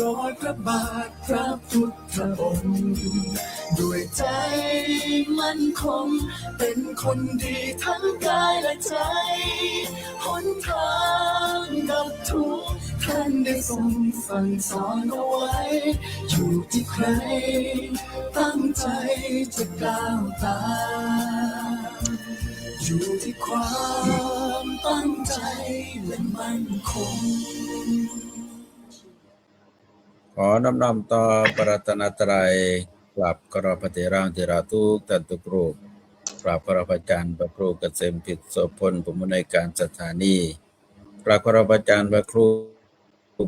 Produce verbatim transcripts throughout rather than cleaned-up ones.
รอยพระบาทพระพุทธองค์ ด้วยใจมั่นคง เป็นคนดีทั้งกายและใจ หนทางดับทุกข์ท่านได้ทรงสั่งสอนเอาไว้ อยู่ที่ใครตั้งใจจะก้าวตาม อยู่ที่ความตั้งใจและมั่นคง ขอน้อมน้อมต่อพระรัตนตรัย กราบเคารพพระเถรานุเถระทุกท่านทุกรูป กราบเคารพอาจารย์พระครูเกษมพิษโสพล ผู้อำนวยการสถานี กราบเคารพอาจารย์พระครู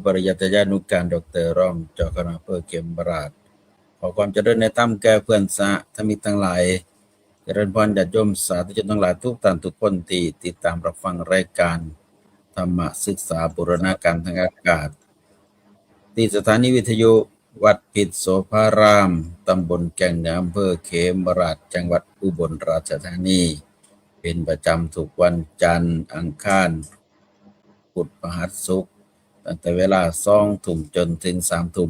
ปริยัติยานุการ ดอกเตอร์ รองเจ้าคณะอำเภอเขมราช ขอความเจริญในธรรมแก่เพื่อนสหธรรมิกทั้งหลาย เจริญพรญาติโยมสาธุชนทั้งหลายทุกท่านทุกคนที่ติดตามรับฟังรายการธรรมศึกษาบูรณาการทางอากาศ ที่สถานีวิทยุวัดพิษโสภาราม ตำบลแก่งเหนือ อำเภอเขมราช จังหวัดอุบลราชธานี เป็นประจำทุกวันจันทร์อังคารพุธพฤหัสศุกร์ ตั้งแต่เวลาสองทุ่มจนถึงสามทุ่ม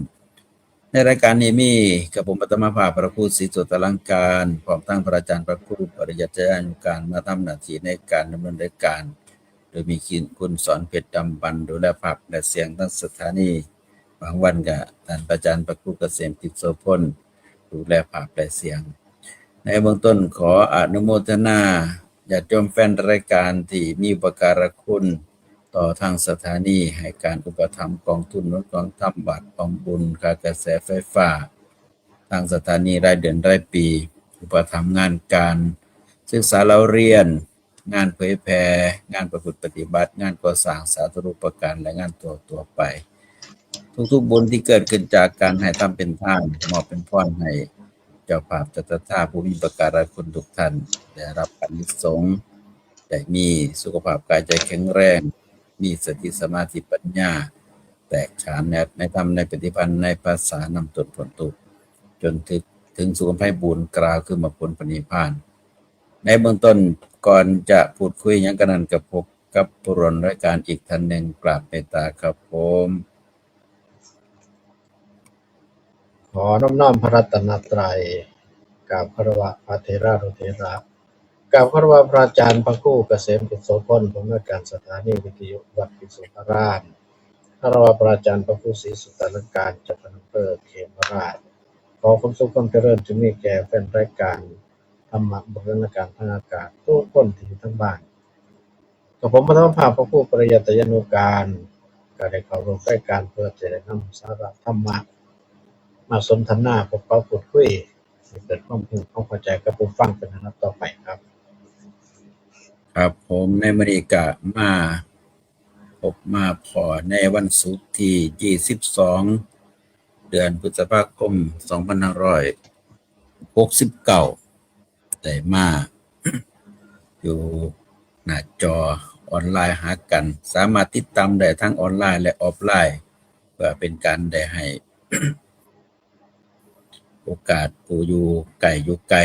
ในรายการนี้มีกับผมอาตมาภาพพระครูศรีสุตลังการ พร้อมทั้งพระอาจารย์พระครูปริยัติยานุการมาทำหน้าที่ในการดำเนินรายการ โดยมีคุณสอนเพชรดำบรรดูแลภาพและเสียงทั้งสถานี บางวันก็ท่านพระอาจารย์พระครูเกษมพิษโสพลดูแลภาพและเสียง ในเบื้องต้นขออนุโมทนาญาติโยมแฟนรายการที่มีอุปการะคุณต่อทางสถานี ให้การอุปถัมภ์กองทุนหนุนกองทำวัดกองบุญค่ากระแสไฟฟ้า ทางสถานีรายเดือนรายปี อุปถัมภ์งานการศึกษาเล่าเรียน งานเผยแผ่ งานประพฤติปฏิบัติ งานก่อสร้างสาธารณูปการและงานทั่วทั่วไป ทุกๆบุญที่เกิดขึ้นจากการให้ทานเป็นทาน มอบเป็นพรให้เจ้าภาพเจ้าศรัทธาผู้มีอุปการะคุณทุกท่าน ได้รับอานิสงส์ ได้มีสุขภาพกายใจแข็งแรง มีสติสมาธิปัญญา แตกฉานในในธรรมในปฏิพันธ์ในภาษานำตนพ้นทุกข์ จนถึงถึงสุขภัยบุญกล่าวคือมรรคผลพระนิพพาน ในเบื้องต้นก่อนจะพูดคุยหยังกันนั้นก็พบกับผู้ร่วมรายการอีกท่านหนึ่ง กราบเมตตาครับผม ขอน้อมน้อมพระรัตนตรัย กราบคารวะพระเถรานุเถระ กราบคารวะพระอาจารย์พระครูเกษมกิจโสพล ผู้อำนวยการสถานีวิทยุวัดพิษโสภาราม คารวะพระอาจารย์พระครูศรีสุตลังการ เจ้าคณะอำเภอเขมราช ขอความสุขความเจริญจงมีแก่แฟนรายการธรรมะบูรณาการทางอากาศทุกคนที่อยู่ทางบ้าน กับผมอาตมาภาพพระครูปริยัติยานุการ ก็ได้เข้าร่วมรายการเพื่อจะได้นำสาระธรรมะ มาสนทนาพบปะพูดคุยให้เกิดความรู้ความเข้าใจกับผู้ฟังเป็นอันดับต่อไปครับ ครับผม ในมื้อนี้ก็มาพบมาพ้อในวันศุกร์ที่ยี่สิบสอง เดือนพฤษภาคม สองพันห้าร้อยหกสิบเก้า ได้มาอยู่หน้าจอออนไลน์หากัน สามารถติดตามได้ทั้งออนไลน์และออฟไลน์ เพื่อเป็นการได้ให้ โอกาสผู้อยู่ใกล้อยู่ไกล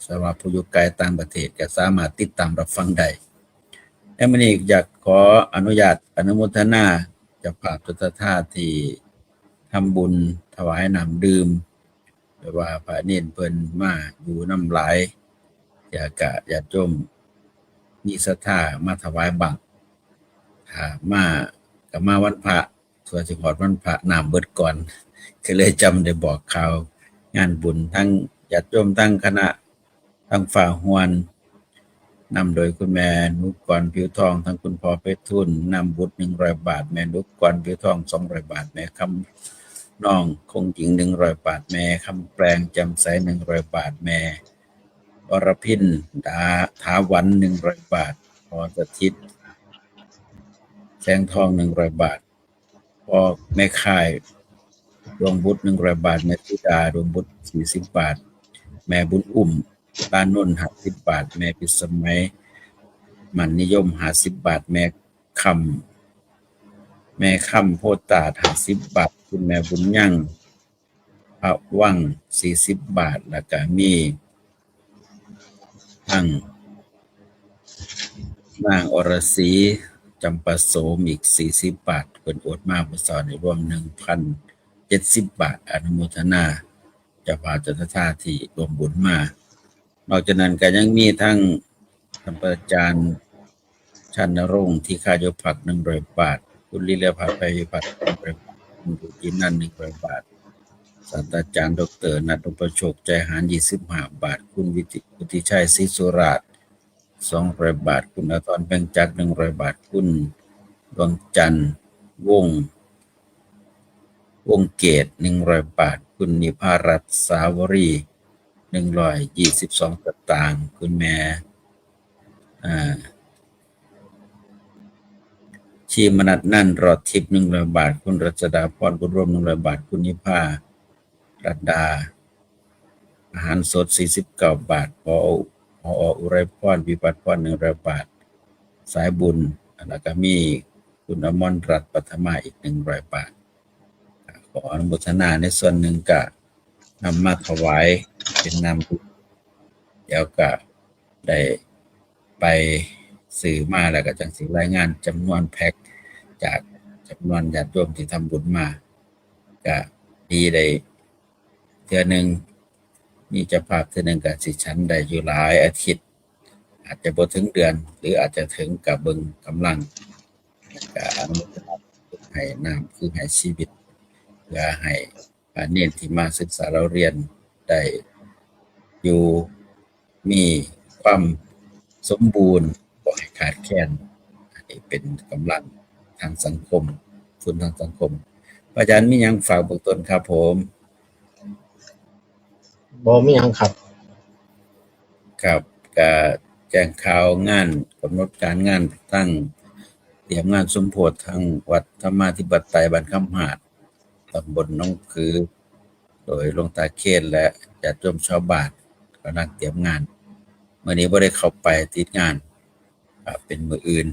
สำหรับผู้อยู่ไกลต่างประเทศก็สามารถติดตามรับฟังได้ และมื้อนี้อยากขออนุญาตอนุโมทนาเจ้าภาพเจ้าศรัทธาที่ทำบุญถวายน้ำดื่ม หรือว่าพระเณรเพิ่นมาอยู่นำหลาย อยากกะญาติโยมมีศรัทธามาถวายบัง ถ้ามาก็มาวันพระ ส่วนสิฮอดวันพระน้ำเบิดก่อน ก็เลยจำได้บอกข่าวงานบุญ ทั้งญาติโยมทั้งคณะ ทั้งฝ่าฮวน นำโดยคุณแม่นุกรผิวทอง ทั้งคุณพ่อเพชรทุน นำบุตรหนึ่งร้อยบาท แม่นุกรผิวทองสองร้อยบาท แม่คำนองคงหญิงหนึ่งร้อยบาท แม่คำแปลงแจ่มใสหนึ่งร้อยบาท แม่อรพินดาถาวันหนึ่งร้อยบาท พ่อสถิตแสงทองหนึ่งร้อยบาท พ่อแม่ค่ายดวงบุตรหนึ่งร้อยบาท แม่ธิดาดวงบุตรสี่สิบบาท แม่บุญอุ้ม ลานนท์ห้าสิบบาท แม่พิสมัย มันนิยมห้าสิบบาท แม่คำ แม่คำโพธิ์ตาดห้าสิบบาท คุณแม่บุญยัง พระวังสี่สิบบาท แล้วก็มีทั้งนางอรศรี จำปาโสมอีกสี่สิบบาท เพิ่นโอนมาเมื่อเช้านี้รวมหนึ่งพัน เจ็ดสิบบาท อนุโมทนาเจ้าภาพเจ้าศรัทธาที่ร่วมบุญมา นอกจากนั้นก็ยังมีทั้งท่านพระอาจารย์ ชันนรงค์ ที่ค่าโยพัก หนึ่งร้อยบาท คุณลีลาภา ไพพิพัฒน์ หนึ่งร้อยบาท คุณบุญกินนันท์ หนึ่งร้อยบาท ศาสตราจารย์ดอกเตอร์ นัท นพโชค ใจหาร ยี่สิบห้าบาท คุณวิทิ- วุฒิชัย ศรีสุราช สองร้อยบาท คุณอทร เพ็งจักร หนึ่งร้อยบาท คุณดวงจันทร์ วงศ์ วงศ์เกต หนึ่งร้อยบาท คุณนิพารัตน์ สาวรี หนึ่งร้อยยี่สิบสองสตางค์ คุณแม่ อ่า ชีมนัสนันท์ รอดทิพย์ หนึ่งร้อยบาท คุณรัชดาพร บุญร่วม หนึ่งร้อยบาท คุณนิพารัตน์ดา อาหารสด สี่สิบเก้าบาท ผอ ผอ อุไรพร วิพัฒน์พร หนึ่งร้อยบาท สายบุญ แล้วก็มีคุณอมรรัตน์ ปัทมา อีก หนึ่งร้อยบาท ขออนุโมทนาในส่วนหนึ่งก็นำมาถวายเป็นน้ำบุญ เดี๋ยวก็ได้ไปซื้อมาแล้วก็จั่งสิรายงานจำนวนแพ็คจากจำนวนญาติโยมที่ทำบุญมา ก็ดีได้เทื่อหนึ่ง มีเจ้าภาพเทื่อหนึ่งก็สิฉันได้อยู่หลายอาทิตย์ อาจจะบ่ถึงเดือน หรืออาจจะถึง ก็เบิ่งกำลัง ก็อนุโมทนาให้น้ำคือให้ชีวิต เพื่อให้พระเณรที่มาศึกษาเล่าเรียนได้อยู่มีความสมบูรณ์ บ่ให้ขาดแคลน อันนี้เป็นกำลังทางสังคม ทุนทางสังคม พระอาจารย์มีหยังฝากเบื้องต้นครับผม บ่มีหยังครับ ครับ ก็แจ้งข่าวงาน กำหนดการงานทั้งเตรียมงานสมโภชทั้งวัดธรรมาธิปไตยบ้านคำหาด ตำบลหนองผือ โดยหลวงตาเคนและญาติโยมชาวบ้านกำลังเตรียมงาน มื้อนี้บ่ได้เข้าไปติดงาน ครับ เป็นมื้ออื่น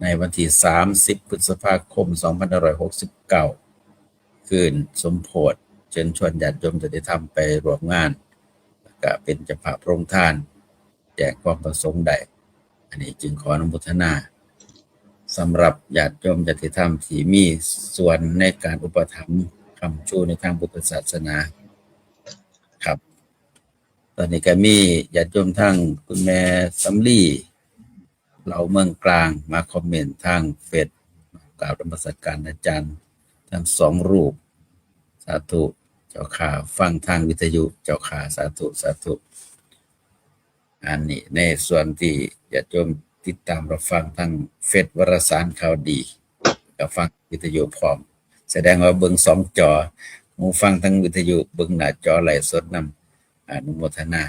ในวันที่สามสิบพฤษภาคมสองพันห้าร้อยหกสิบเก้า คืนสมโภช เชิญชวนญาติโยมญาติธรรมไปร่วมงาน แล้วก็เป็นเจ้าภาพโรงทาน แจ้งความประสงค์ได้ อันนี้จึงขออนุโมทนา สำหรับญาติโยมญาติธรรมที่มีส่วนในการอุปถัมภ์ค้ำชูในทางพุทธศาสนา ครับ ตอนนี้ก็มีญาติโยมทั้งคุณแม่สำลี เหล่าเมืองกลางมาคอมเมนต์ทางเฟซ กราบนมัสการอาจารย์ทั้งสองรูป สาธุเจ้าข้า ฟังทางวิทยุเจ้าข้า สาธุ สาธุ อันนี้ในส่วนที่ญาติโยมติดตามรับฟังทางเฟซวารสารข่าวดี ก็ฟังวิทยุพร้อม แสดงว่าเบิ่งสองจอ หูฟังทางวิทยุ เบิ่งหน้าจอไลฟ์สดนำ อนุโมทนา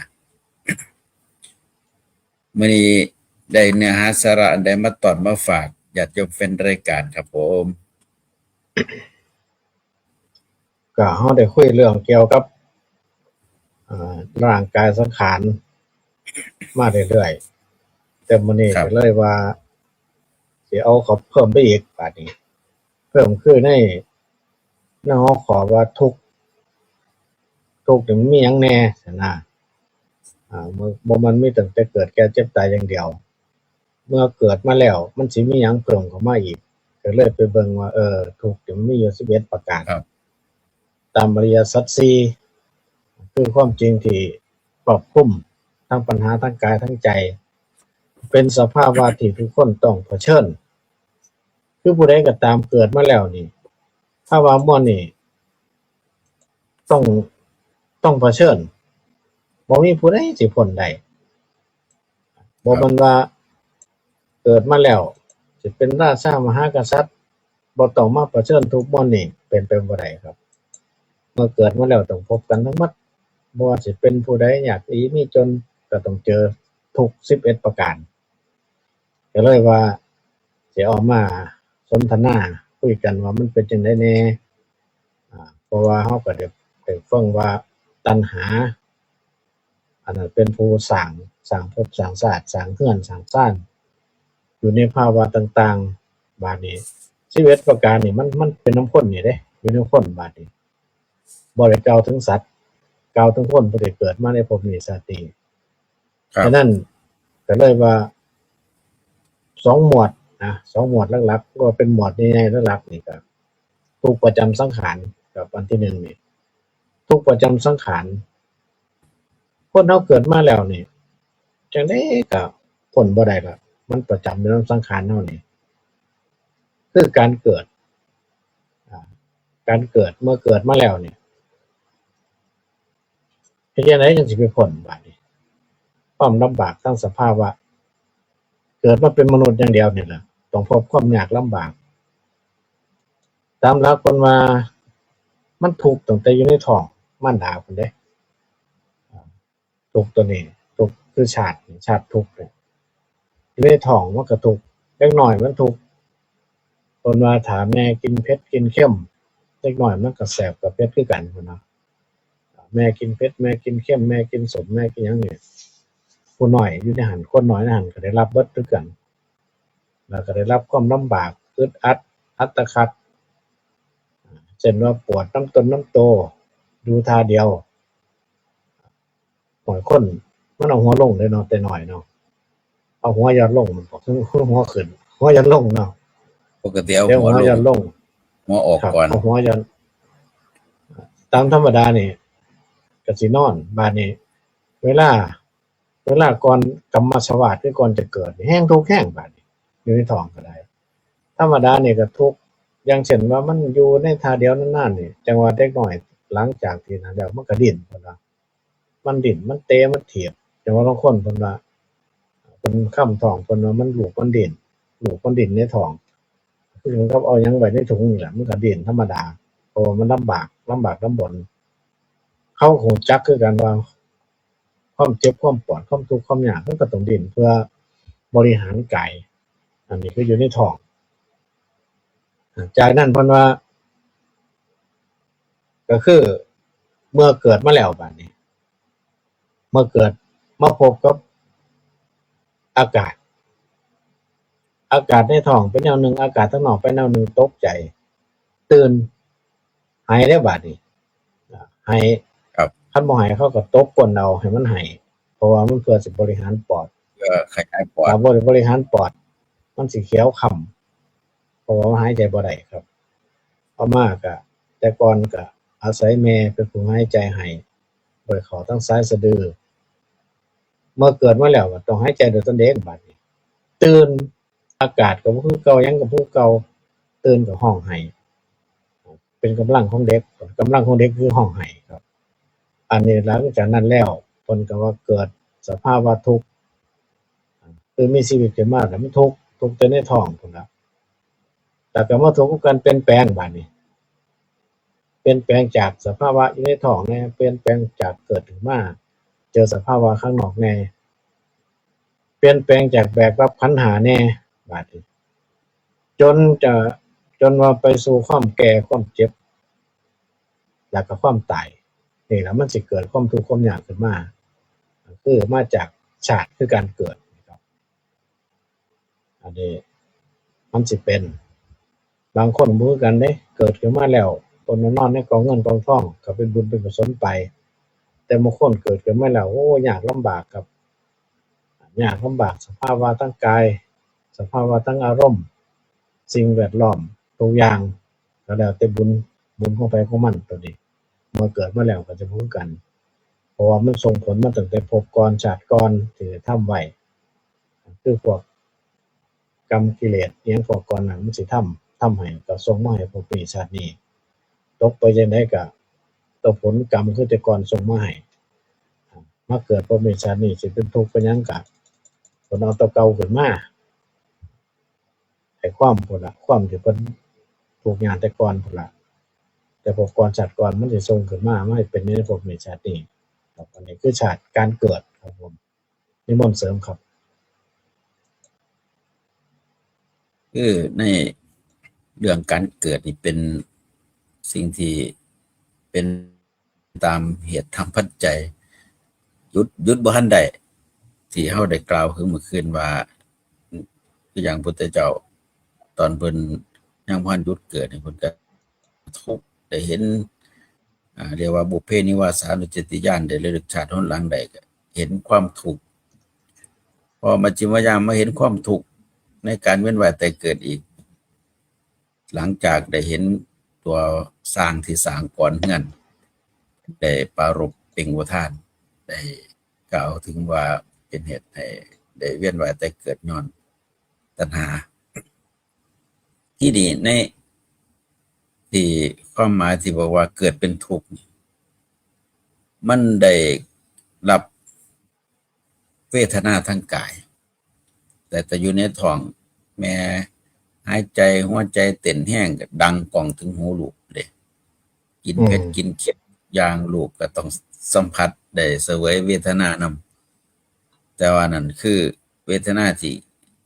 มื้อนี้ได้เนื้อหาสาระอันใดมาตอนมาฝากญาติโยมแฟนรายการครับผม ก็เฮาได้คุยเรื่องเกี่ยวกับ เอ่อ ร่างกายสังขารมาเรื่อยๆ แต่มื้อนี้ ครับ ก็เลยว่าสิเอาเขาเพิ่มไปอีกบาดนี้ เพิ่มคือใน ในหัวข้อว่าทุกข์ ทุกข์นี่มันมีหยังแหน่ซั่นนะ อ่า บ่ บ่แม่นมีตั้งแต่เกิดแก่เจ็บตายอย่างเดียว เมื่อเกิดมาแล้วมันสิมีหยังเพิ่มเข้ามาอีก ก็เลยไปเบิ่งว่า เออ ทุกข์นี่มันมีอยู่สิบเอ็ดประการ ครับ ตามอริยสัจสี่ คือความจริงที่ครอบคลุมทั้งปัญหาทั้งกายทั้งใจ เป็นสภาวะที่ทุกคนต้องเผชิญ คือผู้ใดก็ตามเกิดมาแล้วนี่ ภาวะหมู่นี้ต้อง ต้องเผชิญ บ่มีผู้ใดสิพ้นได้ บ่แม่นว่าเกิดมาแล้วสิเป็นราชามหากษัตริย์ บ่ต้องมาเผชิญทุกข์หมู่นี้ เป็นไปบ่ได้ครับ เมื่อเกิดมาแล้วต้องพบกันทั้งหมด บ่ว่าสิเป็นผู้ใดยากดีมีจนก็ต้องเจอทุกข์สิบเอ็ดประการ ก็เลยว่าสิเอามาสนทนาคุยกันว่ามันเป็นจั่งใดแหน่ อ่า เพราะว่าเราก็ได้ ได้ฟังว่าตัณหา อันนั้นเป็นผู้สร้าง สร้างภพสร้างชาติ สร้างเฮือนสร้างซาน อยู่ในภาวะต่างๆ บาดนี้สิบเอ็ดประการนี่มัน มันเป็นนำคนนี่เด้ อยู่นำคนบาดนี้ บ่ได้กล่าวถึงสัตว์ กล่าวถึงคนผู้ที่เกิดมาในภพนี้ชาตินี้ ครับ ฉะนั้นก็เลยว่าสองหมวดนะ สองหมวดหลักๆ ก็เป็นหมวดใหญ่ๆหลักๆนี่ก็ ทุกข์ประจำสังขาร กับอันที่หนึ่งนี่ ทุกข์ประจำสังขาร คนเฮาเกิดมาแล้วนี่ จั่งใดก็พ้นบ่ได้ละ มันประจำอยู่นำสังขารเฮานี่ คือการเกิด อ่า การเกิด เมื่อเกิดมาแล้วนี่ เฮ็ดจั่งใดจั่งสิไปพ้นบาดนี้ ความลำบากทางสภาวะ เกิดมาเป็นมนุษย์อย่างเดียวนี่แหละ ต้องพบความยากลำบาก ตามหลักเพิ่นว่า มันทุกข์ตั้งแต่อยู่ในท้องมารดาพุ้นเด้ ทุกข์ตัวนี้ ทุกข์คือชาติ ชาติทุกข์เนี่ย อยู่ในท้องมันก็ทุกข์ เด็กน้อยมันทุกข์ เพิ่นว่าถ้าแม่กินเผ็ดกินเค็ม เด็กน้อยมันก็แสบก็เผ็ดคือกันพุ้นนะ แม่กินเผ็ด แม่กินเค็ม แม่กินส้ม แม่กินหยังนี่ ผู้น้อยอยู่ในหั้น คนน้อยในหั้นก็ได้รับเบิดคือกัน แล้วก็ได้รับความลำบาก อึดอัด อัตคัด เช่นว่าปวดนำตนนำโต อยู่ท่าเดียว บางคนมันเอาหัวลงเลยเนาะ แต่น้อยเนาะ เอาหัวหย่อนลง มันบอก คือหัวขึ้น หัวหย่อนลงเนาะ ปกติเอา เดี๋ยว หัว หัว ลง หย่อนลง หัวออก ครับ ก่อน เอาหัวหย่อน ตามธรรมดานี่ ก็สินอน บาดนี้ เวลา เวลาก่อนกรรมสวาท คือก่อนจะเกิดนี่ แฮงทุกข์แฮงบาดนี้ อยู่ในท้องก็ได้ ธรรมดานี่ก็ทุกข์ อย่างเช่นว่ามันอยู่ในท่าเดียวนานๆนี่ จั่งว่าเด็กน้อยหลังจากที่นั้นแล้วมันก็ดิ้น เพิ่นว่า มันดิ้น มันเตะ มันถีบ จั่งว่าบางคนเพิ่นว่า เพิ่นค้ำท้อง เพิ่นว่ามันลูกมันดิ้น ลูกมันดิ้นในท้อง คือเหมือนกับเอาหยังไว้ในถุงนี่แหละ มันก็ดิ้นธรรมดา เพราะว่ามันลำบาก ลำบากลำบน เฮาก็รู้จักคือกันว่า ความเจ็บ ความปวด ความทุกข์ ความยาก มันก็ต้องดิ้นเพื่อบริหารกาย อันนี้คืออยู่ในท้อง จากนั้นเพิ่นว่า ก็คือเมื่อเกิดมาแล้วบาดนี้ เมื่อเกิดมาพบกับอากาศ อากาศในท้องเป็นแนวหนึ่ง อากาศทางนอกเป็นแนวหนึ่ง ตกใจ ตื่น ไห้เด้อบาดนี้ อ่า ไห้ ครับ คันบ่ไห้เขาก็ตบก้นเอาให้มันไห้ เพราะว่ามันเพื่อสิบริหารปอด เพื่อขยายปอด ถ้าบ่ได้บริหารปอด มันสิเขียวค่ำ เพราะว่ามันหายใจบ่ได้ครับ เอามาก็ แต่ก่อนก็อาศัยแม่เป็นผู้หายใจให้ โดยเข้าทางสายสะดือ เมื่อเกิดมาแล้วก็ต้องหายใจโดยตนเองบาดนี้ ตื่น อากาศก็บ่คือเก่า หยังก็บ่คือเก่า ตื่นก็ฮ้องไห้ เป็นกำลังของเด็ก กำลังของเด็กคือฮ้องไห้ครับ อันนี้หลังจากนั้นแล้ว เพิ่นก็ว่าเกิดสภาวะทุกข์ คือมีชีวิตขึ้นมาแล้วมันทุกข์ ทุกข์แต่ในท้องพุ้นล่ะ แล้วก็มาทุกข์กับการเปลี่ยนแปลงบาดนี้ เปลี่ยนแปลงจากสภาวะอยู่ในท้องแน่ เปลี่ยนแปลงจากเกิดขึ้นมา เจอสภาวะข้างนอกแน่ เปลี่ยนแปลงจากแบกรับขันธ์ห้าแน่ บาดนี้ จนจะ จนว่าไปสู่ความแก่ ความเจ็บ แล้วก็ความตาย นี่แหละมันสิเกิดความทุกข์ความยากขึ้นมา คือมาจากชาติคือการเกิดนะครับ อันนี้มันสิเป็น บางคนบ่คือกันเด้ เกิดขึ้นมาแล้ว เพิ่นมานอนในกองเงินกองทอง ก็เป็นบุญเป็นกุศลไป แต่บางคนเกิดขึ้นมาแล้ว โอ้ ยากลำบากครับ ยากลำบาก สภาวะทางกาย สภาวะทางอารมณ์ สิ่งแวดล้อมทุกอย่าง ก็แล้วแต่บุญ บุญของไผของมันตัวนี้ เมื่อเกิดมาแล้วก็จะบ่คือกัน เพราะว่ามันส่งผลมาตั้งแต่ภพก่อนชาติก่อนที่ได้ทำไว้ คือพวกกรรมกิเลสอิหยังพวกก่อนนั้นมันสิทำ ทำให้ก็ส่งมาให้ภพนี้ชาตินี้ ตกไปจั่งใดก็ ตัวผลกรรมคือแต่ก่อนส่งมาให้ มาเกิดภพนี้ชาตินี้สิเป็นทุกข์เป็นหยังก็ เพิ่นเอาตัวเก่าขึ้นมา ให้ความพุ้นล่ะ ความที่เพิ่นทุกข์ยากแต่ก่อนพุ้นล่ะ แต่ภพก่อนชาติก่อนมันสิส่งขึ้นมา มาให้เป็นในภพนี้ชาตินี้ครับ อันนี้คือชาติการเกิดครับผม นิมนต์เสริมครับ คือในเรื่องการเกิดนี่เป็นสิ่งที่เป็นตามเหตุตามปัจจัย หยุด หยุดบ่ทันได้ ที่เฮาได้กล่าวคือเมื่อคืนว่า คืออย่างพุทธเจ้า ตอนเพิ่นยังบ่ทันหยุดเกิดนี่เพิ่นก็ทุกข์ ได้เห็น อ่า เรียกว่าบุพเพนิวาสานุสติญาณ ได้ระลึกชาติหนหลังได้ ก็เห็นความทุกข์ พอมัชฌิมยามมาเห็นความทุกข์ในการเวียนว่ายตายเกิดอีก หลังจากได้เห็น ตัวสร้างที่สร้างก่อนเฮือน ได้ปรารภเปล่งอุทาน ได้กล่าวถึงว่าเป็นเหตุให้ได้เวียนว่ายตายเกิดย้อนตัณหา ที่นี่ในที่ความหมายที่บอกว่าเกิดเป็นทุกข์นี่ มันได้รับเวทนาทางกาย แต่แต่อยู่ในท้องแม่หายใจหัวใจเต้นแฮงก็ดังก้องถึงหูลูกเด้ กินเผ็ด อืม กินเค็มอย่างลูกก็ต้องสัมผัสได้เสวยเวทนานำ แต่ว่านั่นคือเวทนาที่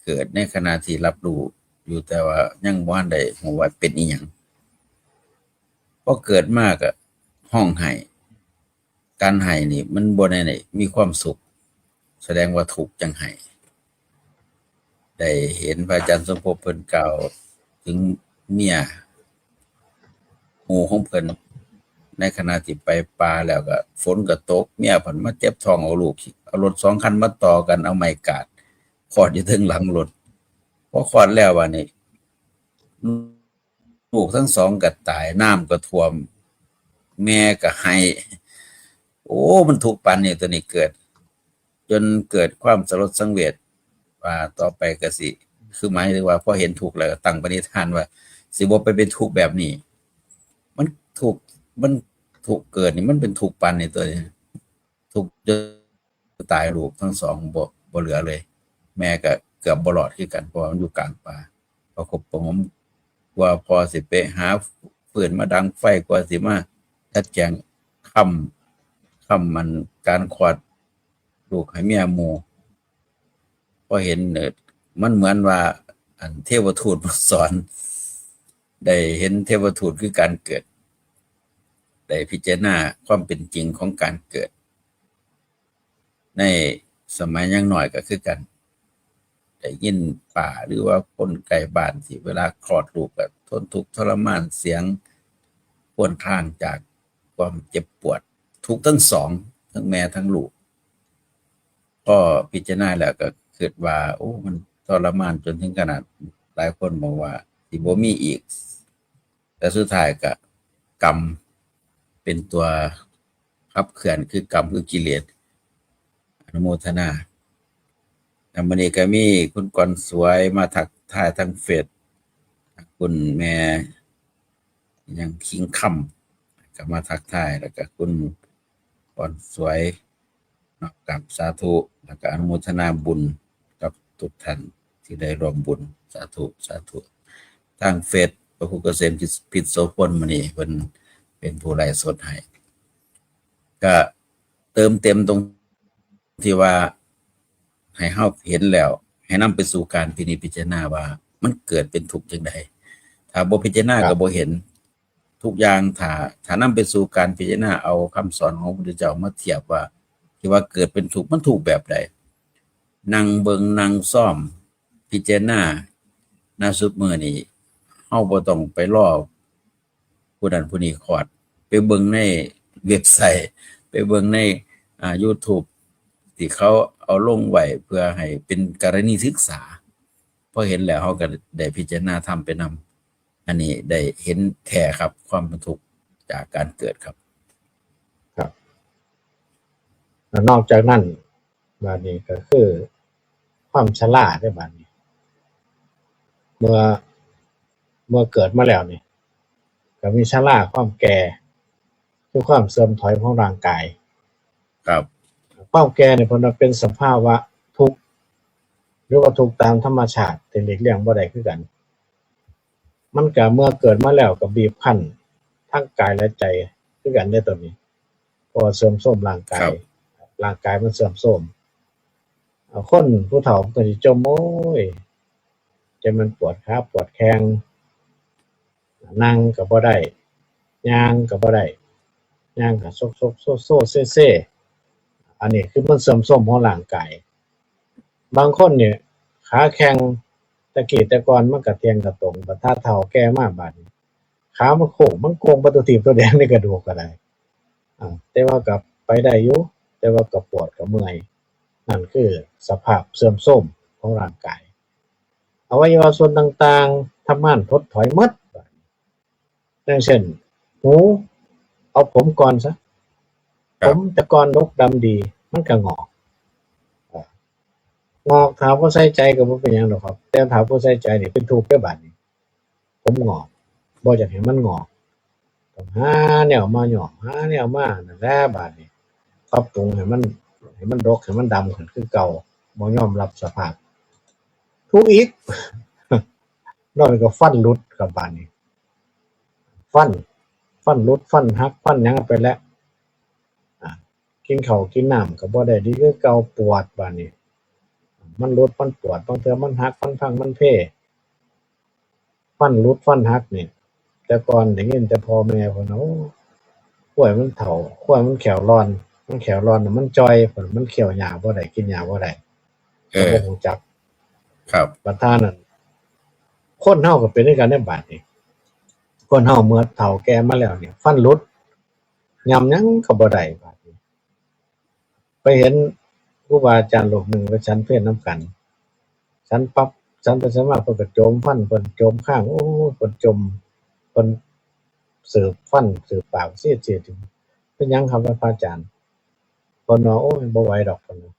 เกิดในขณะที่รับรู้อยู่ แต่ว่ายังบ่ทันได้ฮู้ว่าเป็นอีหยัง พอเกิดมาก็ฮ้องไห้ การไห้นี่มันบ่ได้มีความสุข แสดงว่าทุกข์จั่งไห้ ได้เห็นพระอาจารย์สมภพเพิ่นกล่าวถึงเมียหมู่ของเพิ่น ในขณะที่ไปป่าแล้วก็ฝนก็ตก เมียเพิ่นมาเจ็บท้องเอาลูก เอารถสองคันมาต่อกัน เอาไม้กาดคลอดอยู่เทิงหลังรถ พอคลอดแล้วบาดนี้ ลูกทั้งสองก็ตาย น้ำก็ท่วม แม่ก็ไห้ โอ้ มันทุกข์ปานนี้ ตัวนี้เกิด จนเกิดความสลดสังเวช ว่าต่อไปก็สิ คือหมายถึงว่าพอเห็นทุกข์แล้วก็ตั้งปณิธานว่า สิบ่ไปเป็นทุกข์แบบนี้ มันทุกข์ มันทุกข์เกิดนี่ มันเป็นทุกข์ปานนี้ตัวนี้ ทุกข์จนตาย ลูกทั้งสองบ่ บ่เหลือเลย แม่ก็เกือบบ่รอดคือกัน เพราะว่ามันอยู่กลางป่า ประคบประหงม กว่าพ่อสิไปหาฟืนมาดังไฟ กว่าสิมาจัดแจงค้ำ ค้ำมันการคลอดลูกให้เมียหมู่ พอเห็น เอ่อ มันเหมือนว่า อันเทวทูตมาสอน ได้เห็นเทวทูตคือการเกิด ได้พิจารณาความเป็นจริงของการเกิด ในสมัยยังน้อยก็คือกัน ได้ยินป้าหรือว่าคนใกล้บ้านที่เวลาคลอดลูกก็ทนทุกข์ทรมาน เสียงครวญครางจากความเจ็บปวด ทุกข์ทั้งสอง ทั้งแม่ทั้งลูก พอพิจารณาแล้วก็คิดว่า โอ้ มันทรมานจนถึงขนาด หลายคนบอกว่าสิบ่มีอีก แต่สุดท้ายก็กรรมเป็นตัวขับเคลื่อน คือกรรมคือกิเลส อนุโมทนา แล้วมื้อนี้ก็มีคุณกรสวยมาทักทายทางเฟซ คุณแม่ ยังคิงคำ ก็มาทักทาย แล้วก็คุณกรสวย เนาะ กราบสาธุ แล้วก็อนุโมทนาบุญกับทุกท่านที่ได้ร่วมบุญ สาธุ สาธุ ทางเฟซ พระครูเกษมพิษ พิษโสพล มื้อนี้เพิ่นเป็นผู้ไลฟ์สดให้ ก็เติมเต็มตรงที่ว่า ให้เฮาเห็นแล้ว ให้นำไปสู่การพินิจพิจารณาว่ามันเกิดเป็นทุกข์จั่งใด ถ้าบ่พิจารณา ครับ ก็บ่เห็น ทุกอย่าง ถ้า ถ้านำไปสู่การพิจารณาเอาคำสอนของพระพุทธเจ้ามาเทียบว่า ที่ว่าเกิดเป็นทุกข์ มันทุกข์แบบใด นั่งเบิ่งนั่งซ่อมพิจารณา ณ ซุมื้อนี้ เฮาบ่ต้องไปรอผู้นั้นผู้นี้คลอด ไปเบิ่งในเว็บไซต์ ไปเบิ่งใน อ่า YouTube ที่เขาเอาลงไว้เพื่อให้เป็นกรณีศึกษา พอเห็นแล้วเฮาก็ได้พิจารณาธรรมไปนำ อันนี้ได้เห็นแท้ครับ ความเป็นทุกข์จากการเกิดครับ ครับ แล้วนอกจากนั้น บาดนี้ก็คือความชราเด้อบาดนี้ เมื่อ เมื่อเกิดมาแล้วนี่ ก็มีชรา ความแก่ คือความเสื่อมถอยของร่างกาย ครับ ความแก่เนี่ยเพิ่นว่าเป็นสภาวะทุกข์ หรือว่าทุกข์ตามธรรมชาติที่หลีกเลี่ยงบ่ได้คือกัน มันก็เมื่อเกิดมาแล้วก็บีบคั้นทั้งกายและใจคือกันเด้อตัวนี้ เพราะว่าเสื่อมโทรมร่างกาย ครับ ร่างกายมันเสื่อมโทรม เอาคนผู้เฒ่ามันก็สิจม โอ้ย จนมันปวดขาปวดแข้ง นั่งก็บ่ได้ ย่างก็บ่ได้ ย่างก็ซกๆโซๆเซๆ อันนี้คือมันเสื่อมโทรมของร่างกาย บางคนเนี่ย ขาแข็ง แต่กี้แต่ก่อนมันกระเตียงกระตง บัดถ้าเฒ่าแก่มาบาดนี้ ขามันโค้ง มันโค้งไปตัวถีบตัวแดงในกระดูกก็ได้ อ่า แต่ว่าก็ไปได้อยู่ แต่ว่าก็ปวดก็เมื่อย นั่นคือสภาพเสื่อมโทรมของร่างกาย อวัยวะส่วนต่างๆ ทำงานถดถอยหมด บาดนี้ อย่างเช่น หู เอาผมก่อนซะ ครับ ผมแต่ก่อนดกดำดี มันก็งอก อ่า งอก ถ้าบ่ใส่ใจก็บ่เป็นหยังดอกครับ แต่ถ้าผู้ใส่ใจนี่เป็นทุกข์เด้อบาดนี้ ผมงอก บ่อยากให้มันงอก ต้องหาแนวมาย้อม หาแนวมานั่นแหละบาดนี้ ปรับปรุงให้มัน ให้มันดก ให้มันดำขึ้นคือเก่า บ่ยอมรับสภาพ ทุกข์อีก นอกนั้นก็ฟันหลุดครับบาดนี้ ฟัน ฟันหลุด ฟันหัก ฟันหยังไปแล้ว อ่า กินข้าวกินน้ำก็บ่ได้ดีคือเก่า ปวดบาดนี้ มันหลุด มันปวด บางเทื่อมันหัก มันพัง มันเพ ฟันหลุด ฟันหักนี่ แต่ก่อนได้ยินแต่พ่อแม่เพิ่นว่า โอ้ ควายมันเฒ่า ควายมันแข้วร่อน มันแข้วร่อนน่ะ มันจ่อย เพิ่น มันเคี้ยวหญ้าบ่ได้ กินหญ้าบ่ได้ เออ ก็บ่รู้จัก ครับ บัดท่านั้น คนเฮาก็เป็นคือกันในบาดนี้ คนเฮาเมื่อเฒ่าแก่มาแล้วเนี่ย ฟันหลุด ย่ำหยังก็บ่ได้บาดนี้ ไปเห็นครูบาอาจารย์รูปหนึ่งไปฉันเพลนำกัน ฉันปั๊บ ฉันไปฉันมา เพิ่นก็โจมฟัน เพิ่นโจมคาง โอ้ เพิ่นโจม เพิ่นสืบฟัน สืบปาก เสียด เสียด เป็นหยังครับพระอาจารย์ เพิ่นว่า โอ้ย บ่ไหวดอก เพิ่นว่า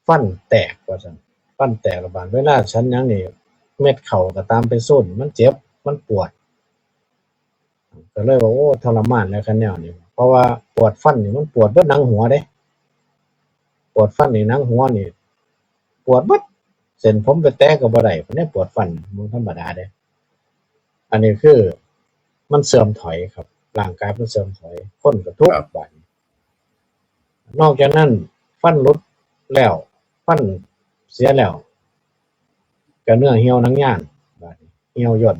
ฟันแตก ว่าซั่น ฟันแตกแล้วบาด เวลาฉันหยังนี่ เม็ดข้าวก็ตามไปซุน มันเจ็บ มันปวด ก็เลยว่า โอ้ ทรมานแล้วคันแนวนี้ เพราะว่าปวดฟันนี่มันปวดเบิดหนังหัวเด้ ปวดฟันนี่หนังหัวนี่ ปวดเบิด เส้นผมไปแตะก็บ่ได้ เพิ่นได้ปวดฟัน บ่ธรรมดาเด้ อันนี้คือมันเสื่อมถอยครับ ร่างกายมันเสื่อมถอย คนก็ทุกข์ ครับ บาดนี้ นอกจากนั้น ฟันหลุดแล้ว ฟันเสียแล้ว ก็เนื้อเหี่ยวหนังยาน บาดนี้ เหี่ยวย่น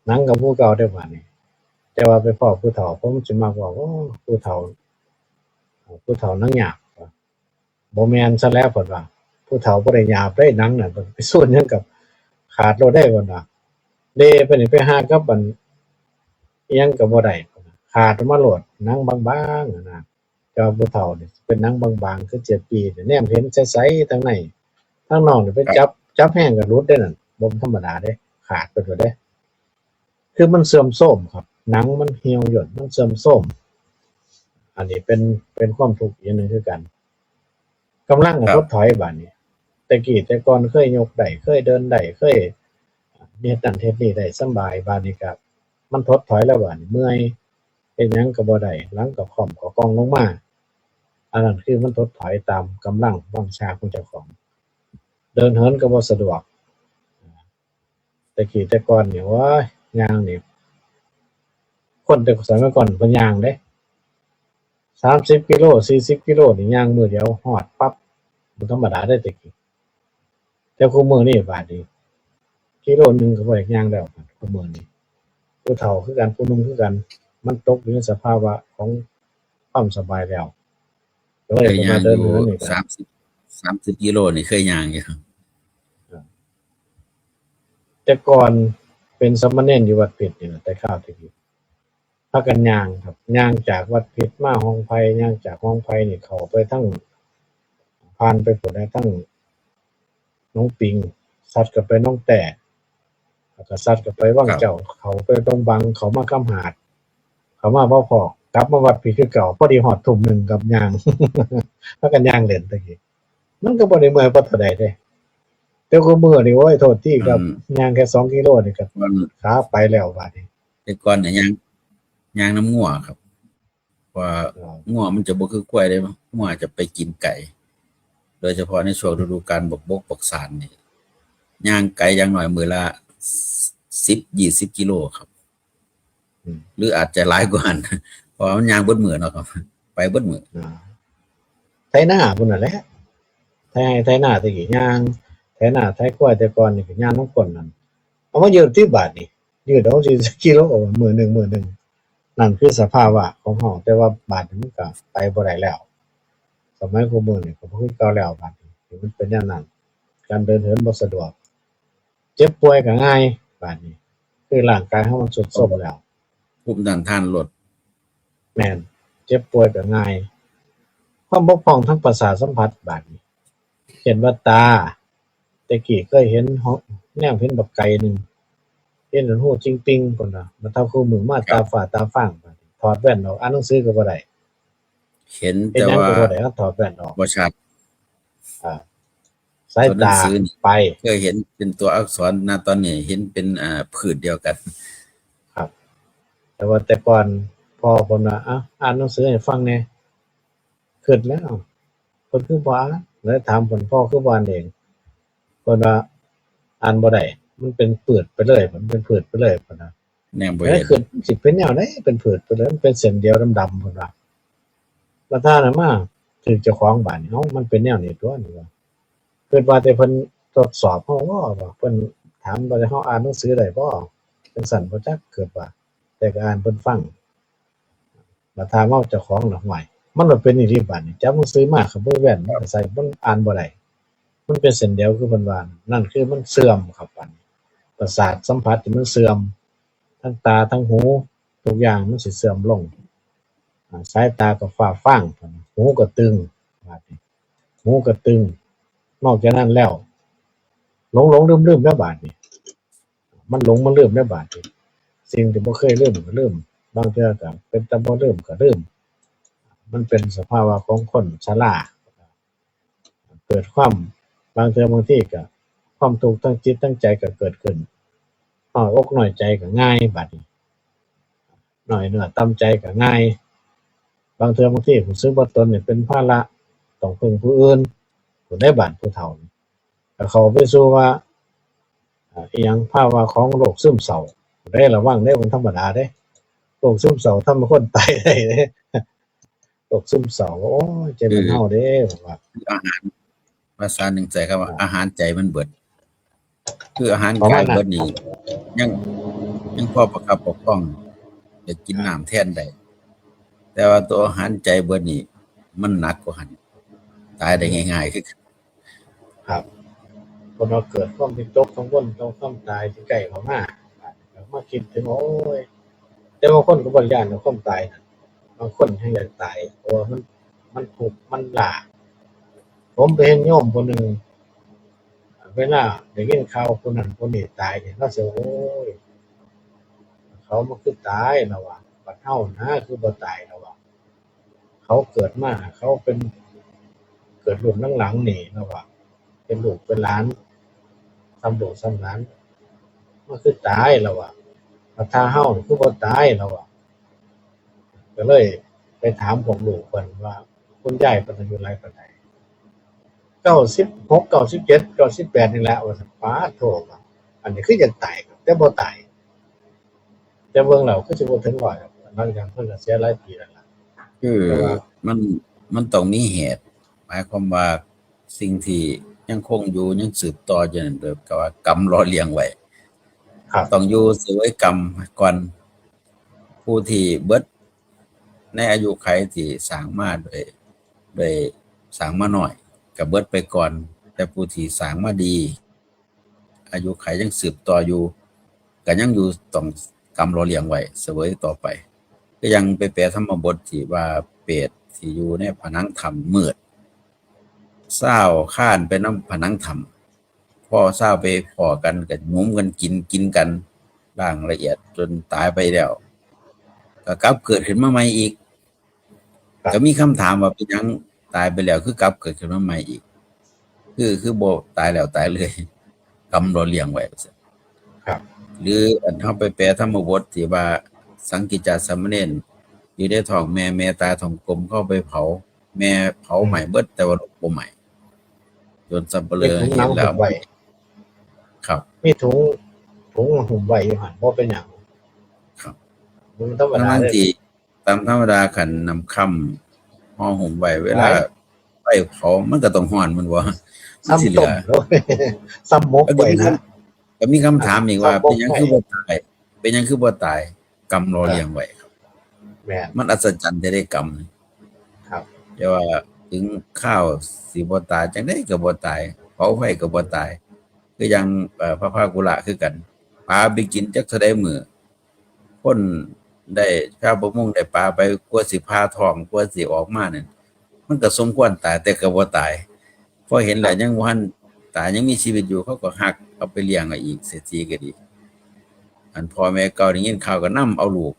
หนังก็คือเก่าเด้อบาดนี้ แต่ว่าไปพ้อผู้เฒ่า ผมสิมักว่า โอ้ ผู้เฒ่า ผู้เฒ่าหนังหยาบ บ่แม่นซะแล้ว เพิ่นว่า ผู้เฒ่าบ่ได้หยาบเด้ หนังน่ะ ไปซุนหยังกับขาดโลดเด้ เพิ่นว่า เดไปนี่ไปหากับอัน อิหยังก็บ่ได้ ขาดออกมาโลด หนังบางๆ นั่นน่ะ แต่ว่าผู้เฒ่านี่เป็นหนังบางๆ คือเจ็ดปีนี่ แนมเห็นใสๆ ทางใน ทางนอกนี่ไป ครับ จับ จับแฮงก็หลุดเด้นั่น บ่ธรรมดาเด้ ขาดไปโลดเด้ คือมันเสื่อมโทรมครับ หนังมันเหี่ยวย่น มันเสื่อมโทรม อันนี้เป็น เป็นความทุกข์อย่างหนึ่งคือกัน กำลังก็ ครับ ถดถอยบาดนี้ แต่กี้แต่ก่อนเคยยกได้ เคยเดินได้ เคยเฮ็ดนั่นเฮ็ดนี่ได้สำบาย บาดนี้ก็มันถดถอยแล้วบาดนี้ เมื่อย เฮ็ดหยังก็บ่ได้ หลังก็ค่อมก็ก่องลงมา อันนั้นคือมันถดถอยตามกำลังวังชาของเจ้าของ เดินเหินก็บ่สะดวก แต่กี้แต่ก่อนนี่ โอ้ย ย่างนี่ คนแต่สมัยก่อนเพิ่นย่างเด้ สามสิบกิโล สี่สิบกิโลนี่ย่างมื้อเดียวฮอดปั๊บ บ่ธรรมดาเด้แต่กี้ แต่คุมื้อนี้บาดนี้ กิโลหนึ่งก็บ่อยากย่างแล้ว คุมื้อนี้ ผู้เฒ่าคือกัน ผู้หนุ่มคือกัน มันตกอยู่ในสภาวะของความสบายแล้ว ก็เลย เคยย่างอยู่ เดินเหินนี่ก็ สามสิบ สามสิบกิโลนี่เคยย่างอยู่ แต่ก่อนเป็นสามเณรอยู่วัดเพชรนี่นะ แต่คราวที่พากันย่างครับ ย่างจากวัดเพชรมาห้องไผ่ ย่างจากห้องไผ่นี่เข้าไปทาง ผ่านไปพุ้นนะ ทางหนองปิง สัดเข้าไปหนองแต้ แล้วก็สัดเข้าไปวัง ครับ เจ้า เข้าไปดงบัง เข้ามาคำหาด เข้ามาบ่พ้อ กลับมาวัดเพชรคือเก่า พอดีฮอดทุ่มหนึ่งครับ ย่าง พากันย่างเล่นแต่กี้ มันก็บ่ได้เมื่อยปานใดเด้ แต่คุมื้อนี่ โอ้ย โทษทีครับ อืม ย่างแค่สองกิโลนี่ก็ มัน ขาไปแล้วบาดนี้ แต่ก่อนน่ะย่าง ย่างนำงัวครับ เพราะว่า อ๋อ งัวมันจะบ่คือควายเด้ งัวจะไปกินไกล โดยเฉพาะในช่วงฤดูกาลบักบกบักสานนี่ ย่างไกลอย่างน้อยมื้อละสิบ ยี่สิบกิโลครับ อืม หรืออาจจะหลายกว่านั้น เพราะว่ามันย่างเบิดมื้อเนาะครับ ไปเบิดมื้อ อ่า ไถนาพุ้นนั่นแหละ ไถไร่ไถนาแต่กี้ย่าง ไถนาไถควายแต่ก่อนนี่ก็ย่างนำคนนั่น เอามายืดที่บาดนี่ ยืดเอาสี่สิบกิโล มื้อหนึ่ง มื้อหนึ่ง นั่นคือสภาวะของเฮา แต่ว่าบาดนี้มันก็ไปบ่ได้แล้ว สมัยคุมื้อนี่ก็บ่คือเก่าแล้ว บาดนี้มันเป็นแนวนั้น การเดินเหินบ่สะดวก เจ็บป่วยก็ง่าย บาดนี้ คือร่างกายเฮามันทรุดโทรมแล้ว ภูมิต้านทานลด แม่น เจ็บป่วยก็ง่าย ความบกพร่องทางประสาทสัมผัสบาดนี้ เช่นว่าตา แต่กี้เคยเห็นหอ แนมเห็นบักไก่หนึ่ง เห็นหู้จิงปิงพุ่นน่ะ มาเท่าคู่มือมา ครับ ตาฝ้าตาฟาง ถอดแว่นออก อ่านหนังสือก็บ่ได้ เห็น เห็น แต่ หยัง ว่า ก็บ่ได้ ถอดแว่นออก บ่ชัด อ่า สายตา ตัวหนังสือนี่ ไป เคยเห็นเป็นตัวอักษร ณ ตอนนี้เห็นเป็น อ่า พืชเดียวกัน ครับ แต่ว่าแต่ก่อนพ่อเพิ่นว่า อ่ะ อ่านหนังสือให้ฟังแหน่ คิดแล้ว เพิ่นคือบ่อ่าน เลยถามเพิ่น พ่อคือบ่อ่านเอง เพิ่นว่า อ่านบ่ได้ มันเป็นปืดไปเลย มันเป็นปืดไปเลย เพิ่นว่า แนมบ่ เอ้ย เห็น คือมันสิเป็นแนวใด เป็นปืดไปเลย มันเป็นเส้นเดียวดำๆ เพิ่นว่า บัดท่านั้นมาถืกเจ้าของบาดนี้ เอ้า มันเป็นแนวนี้ตั๊วนี่ว่า คิดว่าแต่เพิ่นทดสอบเฮาบ่ ว่าเพิ่นถามว่าเฮาอ่านหนังสือได้บ่ จั่งซั้นบ่จัก คิดว่า แต่ก็อ่านเพิ่นฟัง บัดถามเอาเจ้าของน่ะ ห่วย มันบ่เป็นอีหลีบาดนี้ จับหนังสือมาก็บ่แว่น มันก็ใส่ มันอ่านบ่ได้ มันเป็นเส้นเดียวคือเพิ่นว่า นั่นคือมันเสื่อมครับ บัดนี้ ประสาทสัมผัสที่มันเสื่อม ทั้งตาทั้งหู ทุกอย่างมันสิเสื่อมลง อ่า สายตาก็ฟ้าฟาง หูก็ตึง บาดนี้ หูก็ตึง นอกจากนั้นแล้ว หลงๆ ลืมๆ แล้วบาดนี้ มันหลงมันลืมแล้วบาดนี้ สิ่งที่บ่เคยลืมก็ลืม บางเทื่อก็เป็นตาบ่ลืมก็ลืม มันเป็นสภาวะของคนชรา เกิดความ บางเทื่อบางทีก็ ความทุกข์ทางจิตทางใจก็เกิดขึ้น น้อยอกน้อยใจก็ง่าย บาดนี้ น้อยเนื้อต่ำใจก็ง่าย บางเทื่อบางทีรู้สึกว่าตนนี่เป็นภาระ ต้องพึ่งผู้อื่น ผู้ใดบ้านผู้เฒ่านี่ ก็เข้าไปสู่ว่า อ่า อิหยังภาวะของโรคซึมเศร้า ได้ระวังเด้ มันธรรมดาเด้ โรคซึมเศร้าทำให้คนตายได้เด้ โรคซึมเศร้า โอ้ย ใจมัน คือ เฮาเด้ ผมว่า คืออาหาร ภาษาหนึ่งใส่คำว่า อ่า อาหารใจมันเบิด คืออาหาร ประมาณนั้น กายเบิดนี่ ยัง ยังพอประคับประคอง ได้กินน้ำแทนได้ แต่ว่าตัวอาหารใจเบิดนี่ มันหนักกว่าหั่น ตายได้ง่ายๆ คือกัน ครับ คนเราเกิดความวิตกกังวลต่อความตายที่ใกล้เข้ามา มาคิดถึง โอ้ย แต่บางคนก็บ่ย้านในความตายนะ บางคนแฮงอยากตาย เพราะว่ามัน มันทุกข์ มันล้า ผมไปเห็นโยมคนหนึ่ง เวลาได้ยินข่าวคนนั้นคนนี้ตายเนี่ย เราสิ โอ้ย เขามันคือตาย เราว่า บัดเฮานะ คือบ่ตาย เราว่า เขาเกิดมา เขาเป็น เกิดรุ่นหลังๆ นี่ เราว่า เป็นลูกเป็นหลาน ซ้ำลูกซ้ำหลาน มันคือตาย เราว่า บัดถ้าเฮานี่คือบ่ตาย เราว่า ก็เลยไปถามพวกลูกเพิ่นว่า คุณยายเพิ่นอายุหลายปานใด เก้าสิบหก เก้าสิบเจ็ด เก้าสิบแปด นี่แหละ ว่าซั่น ป๊าดโธ่ ว่า อันนี้คืออยากตาย แต่บ่ตาย แต่เบิ่งแล้วคือสิบ่ถึงร้อย หลังจากเพิ่นก็เสียหลายปีแล้วล่ะ คือ แต่ว่า มัน มันต้องมีเหตุ หมายความว่าสิ่งที่ยังคงอยู่ ยังสืบต่ออยู่นั่น แบบกับว่ากรรมหล่อเลี้ยงไว้ ครับ ต้องอยู่เสวยกรรมก่อน ผู้ที่เบิดในอายุขัยที่สร้างมาโดย โดยสร้างมาน้อย ก็เบิดไปก่อน แต่ผู้ที่สร้างมาดี อายุขัยยังสืบต่ออยู่ ก็ยังอยู่ ต้องกรรมหล่อเลี้ยงไว้ เสวยต่อไป ก็ยังไปแปลธรรมบทที่ว่าเปรตที่อยู่ในผนังถ้ำมืด ซาวคลานไปนำผนังถ้ำ พอซาวไปพ้อกันก็หยุมกันกิน กินกัน ร่างละเอียดจนตายไปแล้ว ก็กลับเกิดขึ้นมาใหม่อีก ครับ ก็มีคำถามว่าเป็นหยังตายไปแล้วคือกลับเกิดขึ้นมาใหม่อีก คือ คือบ่ตายแล้วตายเลย กรรมหล่อเลี้ยงไว้ ครับ หรืออันเฮาไปแปลธรรมบทที่ว่าสังกิจจาสามเณรอยู่ในท้องแม่ แม่ตายท้องกลม เขาไปเผา แม่เผา อืม ไหม้เบิด แต่ว่าลูกบ่ไหม้ จนสัปเหร่อ มีถุงหนัง เห็นแล้ว หุ้มไว้ ครับ มีถุง ถุงหุ้มไว้อยู่หั่น บ่เป็นหยัง ครับ มันธรรมดา ทั้งๆ เลย ที่ตามธรรมดาคันน้ำค่ำห่อหุ้มไว้ เวลา ไว้ ไฟเผามันก็ต้องร้อนแม่นบ่ มันสิเหลือ ซ้ำต้มแล้ว ซ้ำหมกไว้นะ ก็มีคำ ก็มีคำถามอีกว่า ซ้ำหมกไว้ เป็นหยังคือบ่ตาย เป็นหยังคือบ่ตาย กรรมหล่อเลี้ยงไว้ครับ แม่น มันอัศจรรย์แท้เด้กรรม ครับ แต่ว่าถึงคราวสิบ่ตาย จั่งใดก็บ่ตาย เผาไฟก็บ่ตาย คือจั่ง เอ่อ พระพากุละคือกัน ปลาไปกินจักเท่าใดมื้อ คนได้ ชาวประมงได้ปลาไป กว่าสิผ่าท้อง กว่าสิออกมานั่น มันก็สมควรตาย แต่ก็บ่ตาย พอเห็นแล้วยังบ่ทันตาย ยังมีชีวิตอยู่ เขาก็ฮัก เอาไปเลี้ยงเอาอีก เศรษฐีก็ดี อันพ่อแม่เก่าได้ยินข่าวก็นำเอาลูก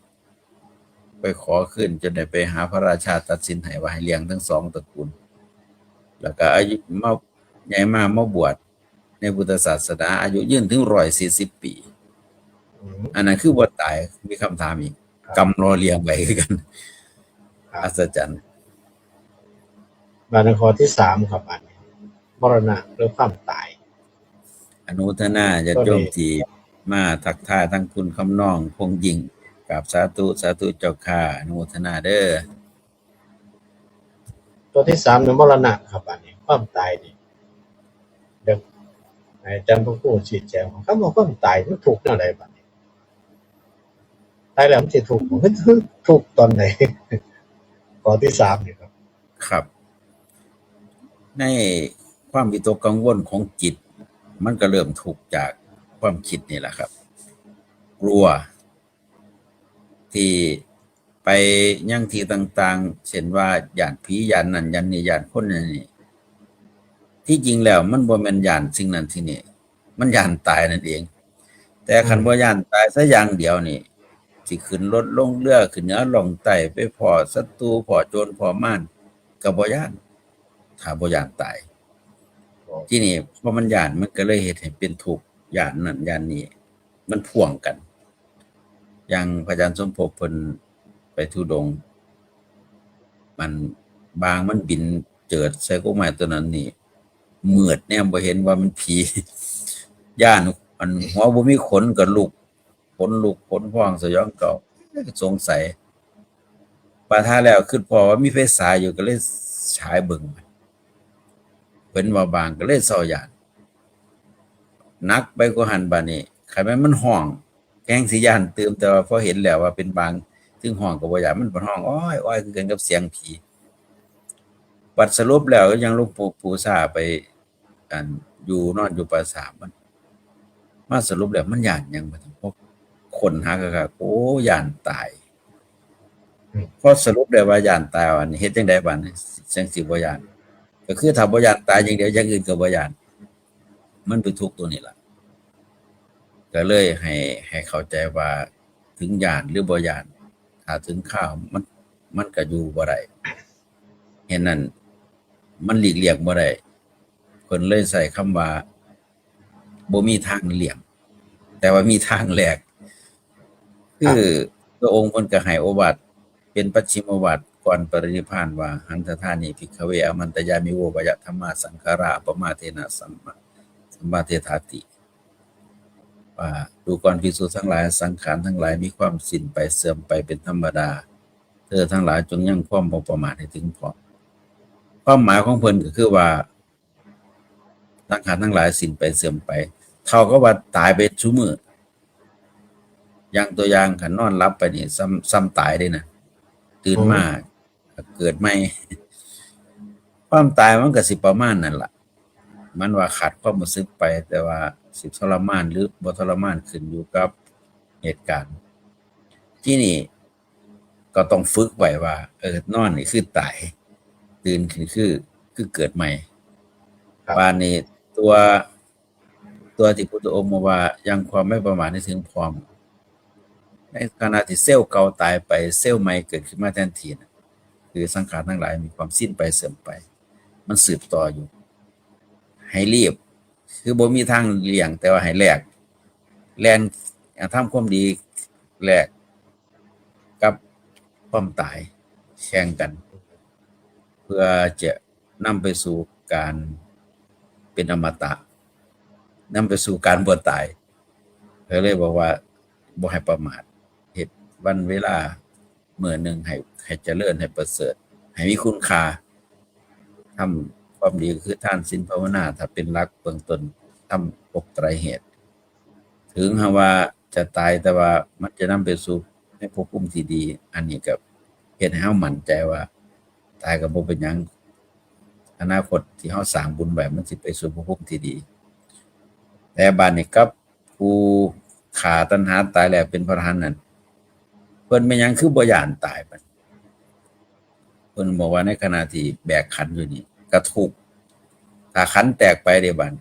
ไปขอคืน จนได้ไปหาพระราชาตัดสินให้ว่าให้เลี้ยงทั้งสองตระกูล แล้วก็อายุมา ใหญ่มามาบวชในพุทธศาสนา อายุยืนถึงร้อยสี่สิบปี อืม อันนั้นคือบ่ตาย มีคำถามอีก ครับ กรรมหล่อเลี้ยงไว้คือกัน ครับ อัศจรรย์ บาดนี้ข้อที่สามครับ อันนี้ มรณะหรือความตาย อนุโมทนาญาติโยมที่มาทักทายทั้งคุณคำนอง พงษ์ยิ่ง กราบสาธุ สาธุเจ้าค่ะ อนุโมทนาเด้อ ตัวที่สามเนี่ยมรณะครับ อันนี้ ความตายนี่ เดี๋ยวให้อาจารย์พระครูชี้แจง คำว่าความตายมันทุกข์แนวใดบัดนี้ ตายแล้วมันสิทุกข์บ่ ทุกข์ตอนไหน ข้อที่สามนี่ครับ ครับ ในความวิตกกังวลของจิต มันก็เริ่มทุกข์จากความคิดนี่แหละครับ กลัว ที่ไปยังที่ต่างๆ เช่นว่าย้านผี ย้านนั่นย้านนี่ ย้านคนนั่นนี่ ที่จริงแล้วมันบ่แม่นย้านสิ่งนั้นสิ่งนี้ มันย้านตายนั่นเอง แต่คัน อืม บ่ย้านตายซะอย่างเดียวนี่ สิขึ้นรถลงเรือ ขึ้นเหนือล่องใต้ ไปพ้อศัตรู พ้อโจร พ้อมาร ก็บ่ย้าน ถ้าบ่ย้านตาย อ๋อ ทีนี้พอมันย้าน มันก็เลยเฮ็ดให้เป็นทุกข์ ย้านนั่นย้านนี่ มันพ่วงกัน อย่างพระอาจารย์สมภพเพิ่นไปธุดงค์ มันบางมันบินเจิดใส่กกไม้ต้นนั้นนี่ มืดแนมบ่เห็นว่ามันผี ย้าน อันหัวบ่มีขนก็ลุก ขนลุกขนพองสยองเกา สงสัย ปาทาแล้วคิดพ้อว่ามีไฟฉายอยู่ ก็เลยฉายเบิ่ง เห็นว่าบางก็เลยเซาย้าน หนักไปกว่าหั้นบาดนี้ คันแม่นมันฮ้อง แฮงสิย้านตื่ม แต่ว่าพอเห็นแล้วว่าเป็นบาง ถึงฮ้องก็บ่ย้าน มันบ่ฮ้องอ้อยๆ คือกันกับเสียงผี บัดสรุปแล้วยังหลวงปู่ ปู่ซ่าไป อันอยู่นอนอยู่ป่าช้ามัน มาสรุปแล้วมันย้านหยังบัดนี้ พอค้นหาคักๆ โอ้ ย้านตาย อืม พอสรุปได้ว่าย้านตาย อันนี้เฮ็ดจั่งใดบัดนี้ จั่งสิบ่ย้าน ก็คือถ้าบ่ย้านตายอย่างเดียว อย่างอื่นก็บ่ย้าน มันเป็นทุกข์ตัวนี้ล่ะ ก็เลยให้ ให้เข้าใจว่าถึงย้านหรือบ่ย้าน ถ้าถึงคราวมัน มันก็อยู่บ่ได้ เห็นนั้น มันหลีกเลี่ยงบ่ได้ เพิ่นเลยใช้คำว่า บ่มีทางเลี่ยง แต่ว่ามีทางแหลก คือพระองค์เพิ่นก็ให้โอวาทเป็นปัจฉิมโอวาทก่อนปรินิพพานว่า หันทธานิ ภิกขเว อามันตยามิ โว วายะธัมมา สังขารา อัปปมาเทนะ สัมมา สัมมาเทถาติ ว่าดูก่อนภิกษุทั้งหลาย สังขารทั้งหลายมีความสิ้นไปเสื่อมไปเป็นธรรมดา เธอทั้งหลายจงยังความบ่ประมาทให้ถึงพร้อม ความหมายของเพิ่นก็คือว่า สังขารทั้งหลายสิ้นไปเสื่อมไป เท่ากับว่าตายไปซุมื้อ อย่างตัวอย่างคันนอนหลับไปนี่ ซ้ำ ซ้ำตายเด้นะ ตื่นมา เกิดใหม่ ความตายมันก็สิประมาณนั้นล่ะ มันว่าขาดความรู้สึกไป แต่ว่าสิทรมานหรือบ่ทรมานขึ้นอยู่กับเหตุการณ์ ทีนี้ก็ต้องฝึกไว้ว่า เออ นอนนี่คือตาย ตื่นขึ้นคือ คือเกิดใหม่ ครับ บาดนี้ตัว ตัวที่พุทธองค์บอกว่ายังความไม่ประมาทให้ถึงพร้อม ในขณะที่เซลล์เก่าตายไป เซลล์ใหม่เกิดขึ้นมาแทนที่น่ะ คือสังขารทั้งหลายมีความสิ้นไปเสื่อมไป มันสืบต่ออยู่ ให้รีบ คือบ่มีทางเลี่ยง แต่ว่าให้แลก แล่น ทำความดีแลกกับความตาย แข่งกัน เพื่อจะนำไปสู่การเป็นอมตะ นำไปสู่การบ่ตาย ก็เลยบอกว่าบ่ให้ประมาท เฮ็ดวันเวลามื้อหนึ่งให้ ให้เจริญ ให้ประเสริฐ ให้มีคุณค่า ทำความดีก็คือทานศีลภาวนา ถ้าเป็นหลักเบื้องต้น ทำปกไตรเหตุ ถึงหากว่าจะตาย แต่ว่ามันจะนำไปสู่ในภพภูมิที่ดี อันนี้ก็เฮ็ดให้เรามั่นใจว่า ตายก็บ่เป็นหยัง อนาคตที่เราสร้างบุญไว้ มันสิไปสู่ภพภูมิที่ดี แต่บาดนี้กับผู้ฆ่าตัณหาตายแล้วเป็นพระอรหันต์นั่น เพิ่นเป็นหยังคือบ่ย้านตายบัด เพิ่นบอกว่าในขณะที่แบกขันอยู่นี่ก็ทุกข์ ถ้าขันแตกไปเด้บัด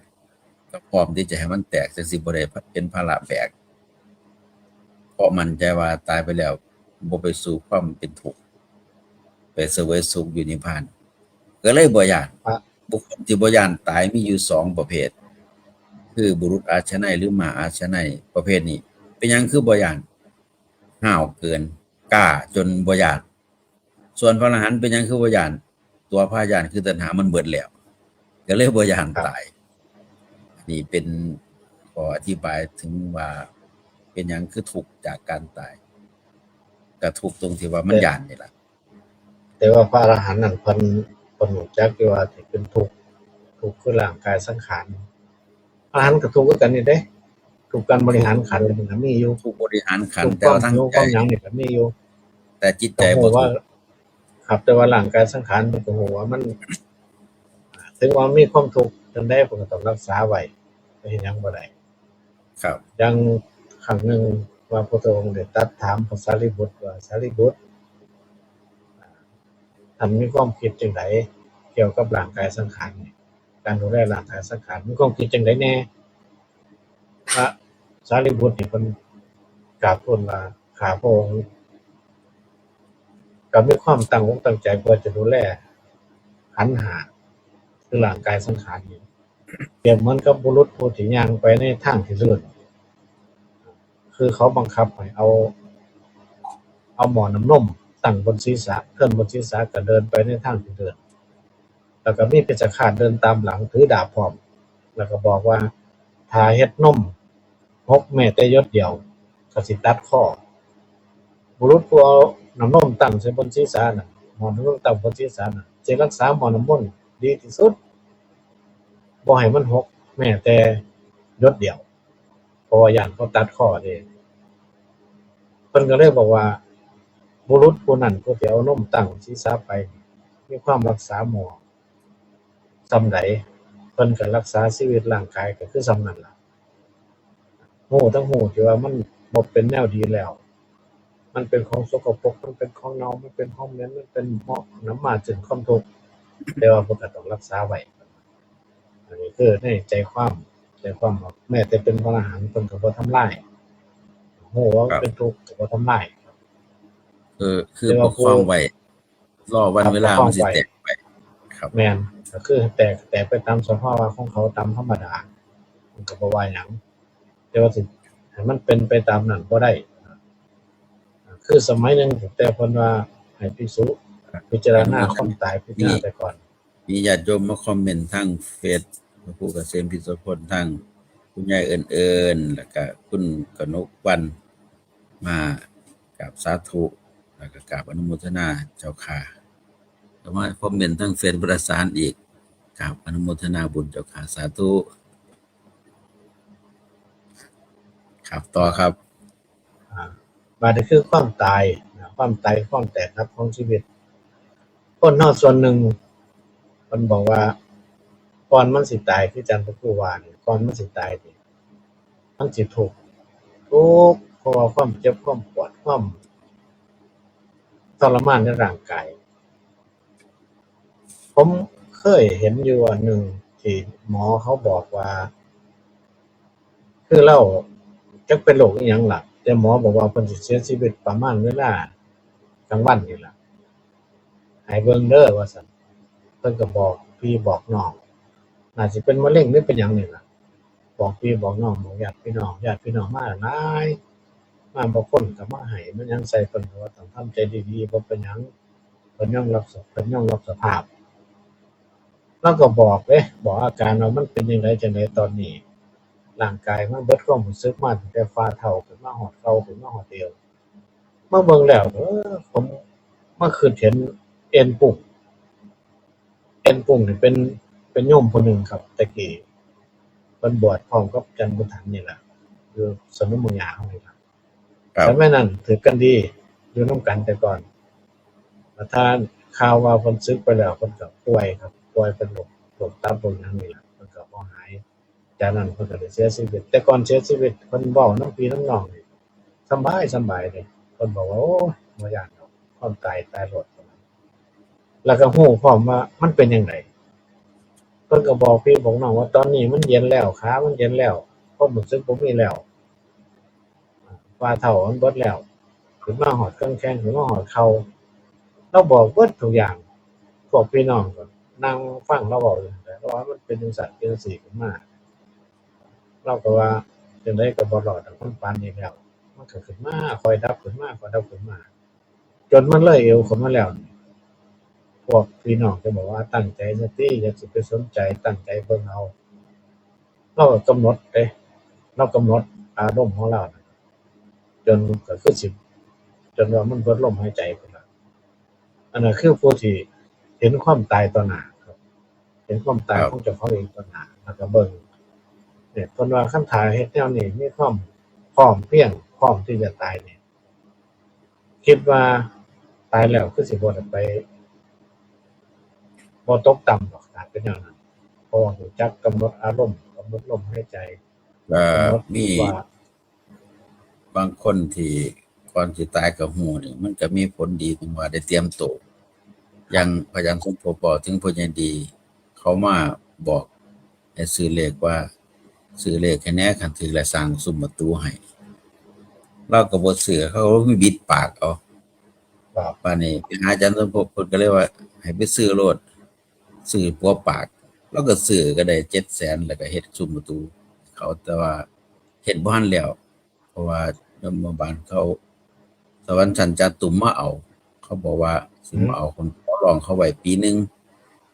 ก็พร้อมที่จะให้มันแตก จั่งสิบ่ได้เป็นภาระแบก เพราะมั่นใจว่าตายไปแล้วบ่ไปสู่ความเป็นทุกข์ ไปเสวยสุขอยู่นิพพาน ก็เลยบ่ย้าน พระ บุคคลที่บ่ย้านตายมีอยู่สองประเภท คือบุรุษอาชาไนยหรือมหาอาชาไนยประเภทนี้ เป็นหยังคือบ่ย้าน ห้าวเกิน กล้าจนบ่ย้าน ส่วนพระอรหันต์เป็นหยังคือบ่ย้าน ตัวพาย้านคือตัณหามันเบิดแล้ว ก็เลยบ่ย้านตาย นี่เป็นข้ออธิบายถึงว่าเป็นหยังคือทุกข์จากการตาย ก็ทุกข์ตรงที่ว่ามันย้านนี่ล่ะ แต่ว่าพระอรหันต์นั่นเพิ่นเพิ่นรู้จักอยู่ว่าที่เป็นทุกข์ ทุกข์คือร่างกายสังขาร พระอรหันต์ก็ทุกข์คือกันนี่เด้ ทุกข์การบริหารขันธ์นี่ก็มีอยู่ ทุกข์บริหารขัน ทุ ธ์ ข์ แต่ ความ ว่าทาง หิว ใจ ความหยังนี่ก็มีอยู่ แต่จิตใจ ก็ฮู้ บ่ทุ ว่า กข์ ครับ แต่ว่าร่างกายสังขารมันก็ฮู้ว่ามัน ถึงว่ามีความทุกข์จั่งใด๋เพิ่นก็ต้องรักษาไว้ ไปเฮ็ดหยังบ่ได้ ครับ อย่างครั้งหนึ่งว่าพระพุทธองค์ได้ตรัสถามพระสารีบุตรว่า สารีบุตร ท่านมีความคิดจั่งใด๋เกี่ยวกับร่างกายสังขารนี่ การดูแลร่างกายสังขาร มีความคิดจั่งใด๋แน่ พระสารีบุตรนี่เพิ่นกราบทูลว่า ข้าพระองค์ ก็มีความตั้งอกตั้งใจเพื่อจะดูแลขันธ์ห้า คือร่างกายสังขารนี่ เปรียบเหมือนกับบุรุษผู้ที่ย่างไปในทางที่ลื่น คือเขาบังคับให้เอา เอาหม้อน้ำนมตั้งบนศีรษะ เทิ่นบนศีรษะก็เดินไปในทางที่ลื่น แล้วก็มีเพชฌฆาตเดินตามหลังถือดาบพร้อม แล้วก็บอกว่า ถ้าเฮ็ดนมหกแม้แต่หยดเดียว ก็สิตัดคอ บุรุษผู้เอาน้ำนมตั้งใส่บนศีรษะน่ะ หม้อน้ำนมตั้งบนศีรษะน่ะ สิรักษาหม้อน้ำมนต์ดีที่สุด บ่ให้มันหกแม้แต่หยดเดียว เพราะว่าย้านเขาตัดคอเด้ เพิ่นก็เลยบอกว่า บุรุษผู้นั้นผู้ที่เอานมตั้งศีรษะไป มีความรักษาหม้อส่ำใด๋ เพิ่นก็รักษาชีวิตร่างกายก็คือส่ำนั้นล่ะ ฮู้ทั้งฮู้ที่ว่ามันบ่เป็นแนวดีแล้ว มันเป็นของสกปรก มันเป็นของเน่า มันเป็นของเหม็น มันเป็นหม้อนำมาซึ่งความทุกข์ แต่ว่าเพิ่นก็ต้องรักษาไว้ อันนี้คือในใจความ ใจความว่าแม้แต่เป็นพระอรหันต์เพิ่นก็บ่ทำลาย ฮู้ว่ามันเป็นทุกข์ก็บ่ทำลาย เออ คือประคองไว้ รอวันเวลามันสิแตกไป ครับ แม่น ก็คือแตก แตกไปตามสภาวะของเขาตามธรรมดา มันก็บ่ว่าหยัง แต่ว่าสิให้มันเป็นไปตามนั้นบ่ได้ คือสมัยหนึ่งแต่เพิ่นว่าให้ภิกษุพิจารณาความตาย พิจารณาแต่ก่อน มีญาติโยมมาคอมเมนต์ทางเฟซ พระครูเกษม พิโสภล ทางคุณยายเอิญเอิญ แล้วก็คุณกนกวรรณ มากราบสาธุ แล้วก็กราบอนุโมทนาเจ้าค่ะ ก็มาคอมเมนต์ทางเฟซประสานอีก กราบอนุโมทนาบุญเจ้าค่ะ สาธุ ครับ ต่อครับ อ่า บาดนี้คือความตายนะ ความตาย ความแตกดับของชีวิต คนเฮาส่วนหนึ่ง เพิ่นบอกว่า ก่อนมันสิตาย คือจั่งพระครูว่านี่ ก่อนมันสิตายนี่ มันสิทุกข์ ทุกข์ เพราะว่าความเจ็บ ความปวด ความทรมานในร่างกาย ผมเคยเห็นอยู่อันหนึ่งที่หมอเขาบอกว่า คือลาวจักเป็นโรคอิหยังล่ะ แต่หมอบอกว่าเพิ่นสิเสียชีวิตประมาณเวลากลางวันนี่ล่ะ ให้เบิ่งเด้อว่าซั่น เพิ่นก็บอกพี่บอกน้อง น่าสิเป็นมะเร็งหรือเป็นหยังนี่ล่ะ บอกพี่บอกน้อง บอกญาติพี่น้อง ญาติพี่น้องมาหลาย มาบางคนก็มาให้ มาหยังใส่ เพิ่นก็ว่าต้องทำใจดีๆ บ่เป็นหยัง เพิ่นยอมรับส- เพิ่นยอมรับสภาพ ลาวก็บอกเด้ บอกอาการว่ามันเป็นจั่งใด๋จั่งใด๋ตอนนี้ ร่างกายมันเบิดความรู้สึกมาตั้งแต่ฝ่าเท้าขึ้นมาฮอดเข่า ขึ้นมาฮอดเอว มาเบิ่งแล้ว เออ ผมมาคิดเห็นเอ็นปุ้ง เอ็นปุ้งนี่เป็น เป็นโยมผู้หนึ่งครับ แต่กี้เพิ่นบวชพร้อมกับอาจารย์บุญธันนี่ล่ะ อยู่สนมเมืองยาเฮานี่ล่ะ ครับ สมัยนั้นถือกันดี อยู่นำกันแต่ก่อน ประธานข่าวว่าเพิ่นสึกไปแล้ว เพิ่นก็ป่วยครับ ป่วยเป็นโรค โรคตับ โรคหยังนี่ล่ะ เพิ่นก็บ่หาย จากนั้นเพิ่นก็ได้เสียชีวิต แต่ก่อนเสียชีวิตเพิ่นเว้านำพี่นำน้องนี่สำบาย สำบายเด้ เพิ่นบอกว่า โอ้ย บ่ย้านดอก ความตาย ตายโลด แล้วก็ฮู้พร้อมว่ามันเป็นจั่งใด เพิ่นก็บอกพี่บอกน้องว่าตอนนี้มันเย็นแล้ว ขามันเย็นแล้ว ความรู้สึกบ่มีแล้ว เพิ่น ว่าเฒ่ามันเบิดแล้ว ขึ้นมาฮอดเครื่องแข่ง ขึ้นมาฮอดเข่า ลาวบอกเบิดทุกอย่าง พวกพี่น้องก็นั่งฟังลาวเว้าอยู่นั่นแหละ ลาวว่ามันเป็นจั่งซั้นจั่งซี้ขึ้นมา ลาวก็ว่าจั่งใดก็บ่รอดดอก มันปานนี้แล้ว มันก็ขึ้นมา ค่อยดับขึ้นมา ค่อยดับขึ้นมา จนมันเลยเอวเข้ามาแล้วนี่ พวกพี่น้องจะบอกว่าตั้งใจซะติ อย่าสิไปสนใจ ตั้งใจเบิ่งเอา ลาวก็กำหนดเด้ ลาวกำหนดอารมณ์ของลาวน่ะ จนก็คือสิ จนว่ามันเบิดลมหายใจพุ้นล่ะ อันนั้นคือผู้ที่เห็นความตายต่อหน้าครับ เห็นความตาย ครับ ของเจ้าของเองต่อหน้า แล้วก็เบิ่ง เนี่ย เพิ่นว่าคันถ้าเฮ็ดแนวนี้ มีความพร้อมเพรียง พร้อมที่จะตายนี่ คิดว่าตายแล้วคือสิบ่ได้ไป บ่ตกต่ำดอก ถ้าเป็นแนวนั้น เพราะว่ารู้จักกำหนดอารมณ์ กำหนดลมหายใจ ก็ กำหนด มี ว่า บางคนที่ก่อนสิตายก็ฮู้นี่ มันก็มีผลดี ถึงว่าได้เตรียมโต อย่างพระอาจารย์สมภพบอกถึงพ่อใหญ่ดี เขามาบอกให้ซื้อเลขว่า ซื้อเลขให้แหน่ คันถืกแล้วสร้างซุ้มประตูให้ ลาวก็บ่ซื้อ เขาก็บิดปากเอา ครับ บาดนี้ไปหาอาจารย์สมภพ เพิ่นก็เลยว่าให้ไปซื้อโลด ซื้อปัวปาก ลาวก็ซื้อก็ได้เจ็ดแสน แล้วก็เฮ็ดซุ้มประตูเขา แต่ว่าเฮ็ดบ่ทันแล้ว เพราะว่ายมบาลเขา สวรรค์ชั้นจาตุมมาเอา เขาบอกว่าสิมาเอา อืม คนขอร้องเขาไว้ปีหนึ่ง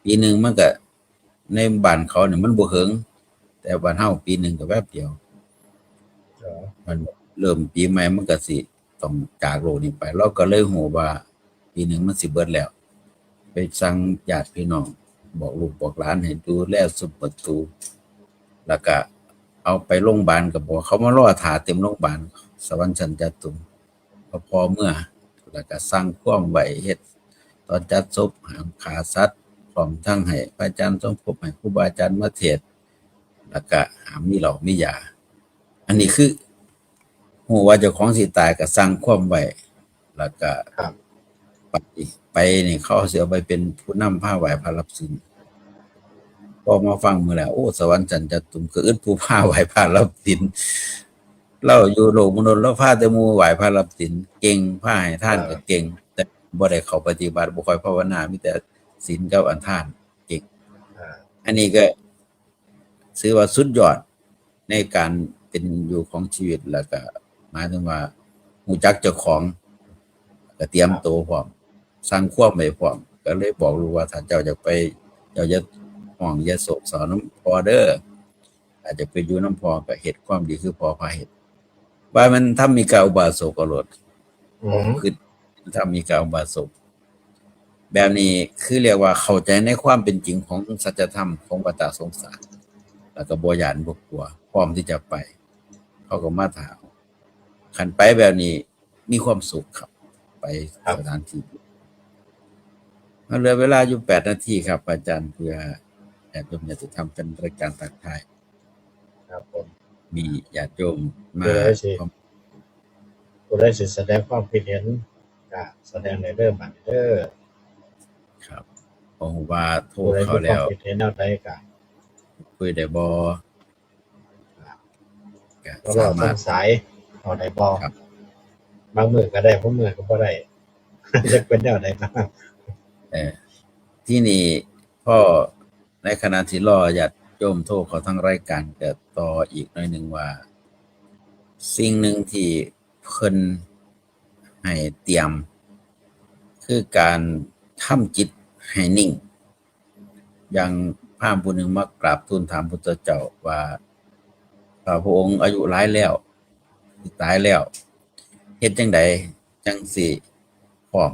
ปีหนึ่งมันก็ ในบ้านเขาเนี่ยมันบ่เหิง แต่บ้านเฮาปีหนึ่งก็แป๊บเดียว อ๋อ มันเริ่มปีใหม่มันก็สิต้องจากโลกนี้ไป ลาวก็เลยฮู้ว่าปีหนึ่งมันสิเบิดแล้ว ไปสั่งญาติพี่น้อง บอกลูกบอกหลานให้ดูแลซุ้มประตู แล้วก็เอาไปโรงพยาบาล ก็บอกเขามารอถ่าเต็มโรงพยาบาล สวรรค์ชั้นจาตุม พอ พอเมือ แล้วก็สั่งความไว้เฮ็ดตอนจัดศพ ห้ามฆ่าสัตว์ พร้อมทั้งให้พระอาจารย์สมภพ ให้ครูบาอาจารย์มาเทศน์ แล้วก็ห้ามมีเหล้ามียา อันนี้คือฮู้ว่าเจ้าของสิตายก็สั่งความไว้ แล้วก็ ครับ ไป ไปนี่เขาสิเอาไปเป็นผู้นำพาไหว้พระรับศีล พอมาฟังมื้อแล้ว โอ้ สวรรค์ชั้นจาตุมก็อึดผู้พาไหว้พระรับศีล ลาวอยู่โลกมนุษย์ ลาวพาแต่หมู่ไหว้พระรับศีล เก่ง พาให้ทานก็เก่ง แต่บ่ได้เข้าปฏิบัติ บ่ค่อยภาวนา มีแต่ศีลกับอันทาน เก่ง อ่า อันนี้ก็ถือว่าสุดยอดในการเป็นอยู่ของชีวิต แล้วก็หมายถึงว่ารู้จักเจ้าของ ก็เตรียมตัวพร้อม สั่งความไว้พร้อม ก็เลยบอกลูกว่า ถ้าเจ้าอยากไป เจ้าอย่าฮ้องอย่าโศกเศร้านำพ่อเด้อ อาจจะไปอยู่นำพ่อ ก็เฮ็ดความดีคือพ่อพาเฮ็ด ว่ามันทำมีกาอุบาสกเอาโลด อืม คือทำมีกาอุบาสก แบบนี้คือเรียกว่าเข้าใจในความเป็นจริงของสัจธรรมของวัฏสงสาร แล้วก็บ่ย้านบ่กลัว พร้อมที่จะไป เขาก็มาถาม คันไปแบบนี้มีความสุขครับ ไป ครับ สถานที่ มันเหลือเวลาอยู่แปดนาทีครับ อาจารย์ เพื่อญาติโยมญาติธรรมเป็นรายการทักทาย ครับผม มีญาติโยมมา ผู้ใดสิ คอม ผู้ใดสิแสดงความคิดเห็น ก็แสดงได้เด้อ บัดนี้เด้อ ครับ ผมว่าโทร ผู้ใด เข้า มีความ แล้ว คิดเห็นแนวใดก็ คุยได้บ่ ครับ ก็ ก็รอ สามารถ ฟังสาย เอาได้บ่ ครับ บางมื้อก็ได้ บางมื้อก็บ่ได้ จักเป็นแนวใดบ้าง เออ ที่นี่พ่อ ในขณะที่รอญาติโยมโทรเข้าทางรายการ ก็ต่ออีกหน่อยหนึ่งว่า สิ่งหนึ่งที่เพิ่นให้เตรียม คือการทำจิตให้นิ่ง อย่างพราหมณ์ผู้หนึ่งมากราบทูลถามพุทธเจ้าว่า ข้าพระองค์อายุหลายแล้ว สิตายแล้ว เฮ็ดจั่งใดจั่งสิพร้อม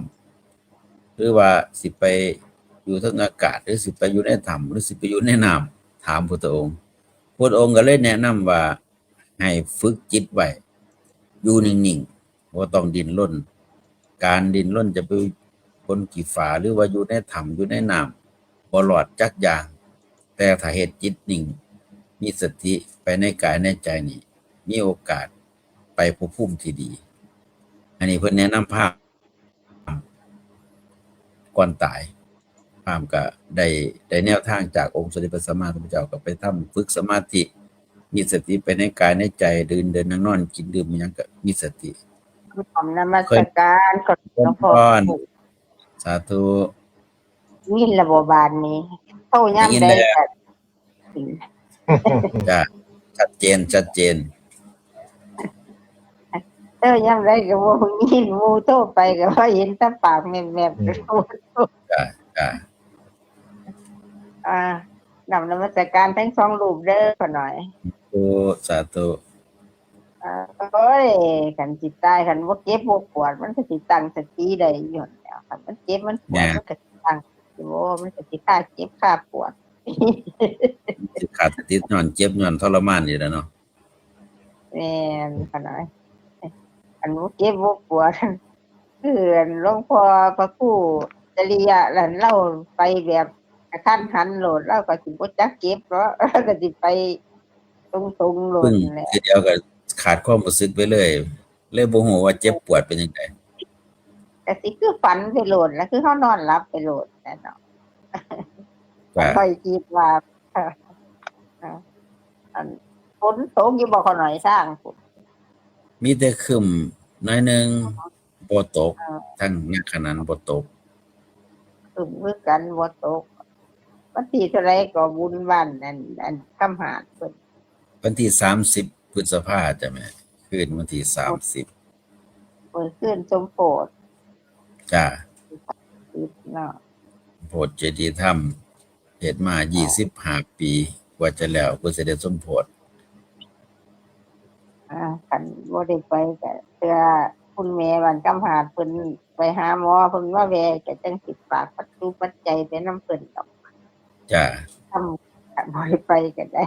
หรือว่าสิไปอยู่เทิงอากาศ หรือสิไปอยู่ในถ้ำ หรือสิไปอยู่ในน้ำ ถามพุทธองค์ พุทธองค์ก็เลยแนะนำว่าให้ฝึกจิตไว้ อยู่นิ่งๆ บ่ต้องดิ้นรน การดิ้นรนจะไปบนขี้ฟ้า หรือว่าอยู่ในถ้ำ อยู่ในน้ำ บ่รอดจักอย่าง แต่ถ้าเฮ็ดจิตนิ่ง มีสติไปในกายในใจนี่ มีโอกาสไปภพภูมิที่ดี อันนี้เพิ่นแนะนำพราหมณ์ก่อนตาย พราหมณ์ก็ได้ ได้แนวทางจากองค์สมเด็จพระสัมมาสัมพุทธเจ้า ก็ไปทำฝึกสมาธิ มีสติไปในกายในใจ เดิน เดิน นั่ง นอน กิน ดื่ม อิหยังก็มีสติ น้อมนมัสการ ขอบคุณหลวงพ่อ สาธุ ยินแล้วบ่บาดนี้ โทรยามใด ได้ยินแล้ว ก็ จ้ะ ชัดเจน ชัดเจน เออ ยามใดก็บ่ยิน หมู่โทรไปก็บ่เห็นแต่ปากแมบๆ จ้ะ จ้ะ อ่า นำนมัสการทั้งสองรูปเด้อขอหน่อย สาธุ สาธุ อ่า โอ้ย คันสิตาย คันบ่เจ็บบ่ปวด มันก็สิตั้งสติได้อยู่แล้ว คันมันเจ็บมันปวด แม่น มันก็สิตั้ง โอ้ มันก็สิคาเจ็บคาปวด สิขาดสติย้อนเจ็บย้อนทรมานอยู่แล้วเนาะ แม่นขนาด อันบ่เจ็บบ่ปวด คืออันหลวงพ่อพระครูจริยะนั่น ลาวไปแบบกะทันหันโลด ลาวก็สิบ่จักเจ็บเนาะ ลาวก็สิไปตรงๆโลด ปึ้ง นั่นแหละ ทีเดียวก็ขาดความรู้สึกไปเลย เลยบ่ฮู้ว่าเจ็บปวดเป็นจั่งใด ก็สิคือฝันไปโลด แล้วคือเฮานอนหลับไปโลดนั่นเนาะ ก็ ค่อยคิดว่า อันฝนตกอยู่บ่ขอหน่อยทางพุ้น มีแต่ครึ้มหน่อยหนึ่ง บ่ตก อ่า ทั้งนักขนาดบ่ตก ครึ้มคือกันบ่ตก วันที่เท่าใดก็บุญบ้านอัน อันคำหาดเพิ่น วันที่สามสิบพฤษภาจ้ะแม่ คืนวันที่สามสิบ เพิ่นคืนสมโภช จ้ะ เนาะ โพธิเจดีย์ธรรม เฮ็ดมายี่สิบห้าปี กว่าจะแล้ว เพิ่นสิได้สมโภช อ่า คันบ่ได้ไปก็เทื่อคุณแม่บ้านคำหาดเพิ่นไปหาหมอ เพิ่นมาแวะ ก็จั่งสิฝากปัจจุปัจจัยไปนำเพิ่นดอก จ้ะ ทำ คันบ่ได้ไปก็ได้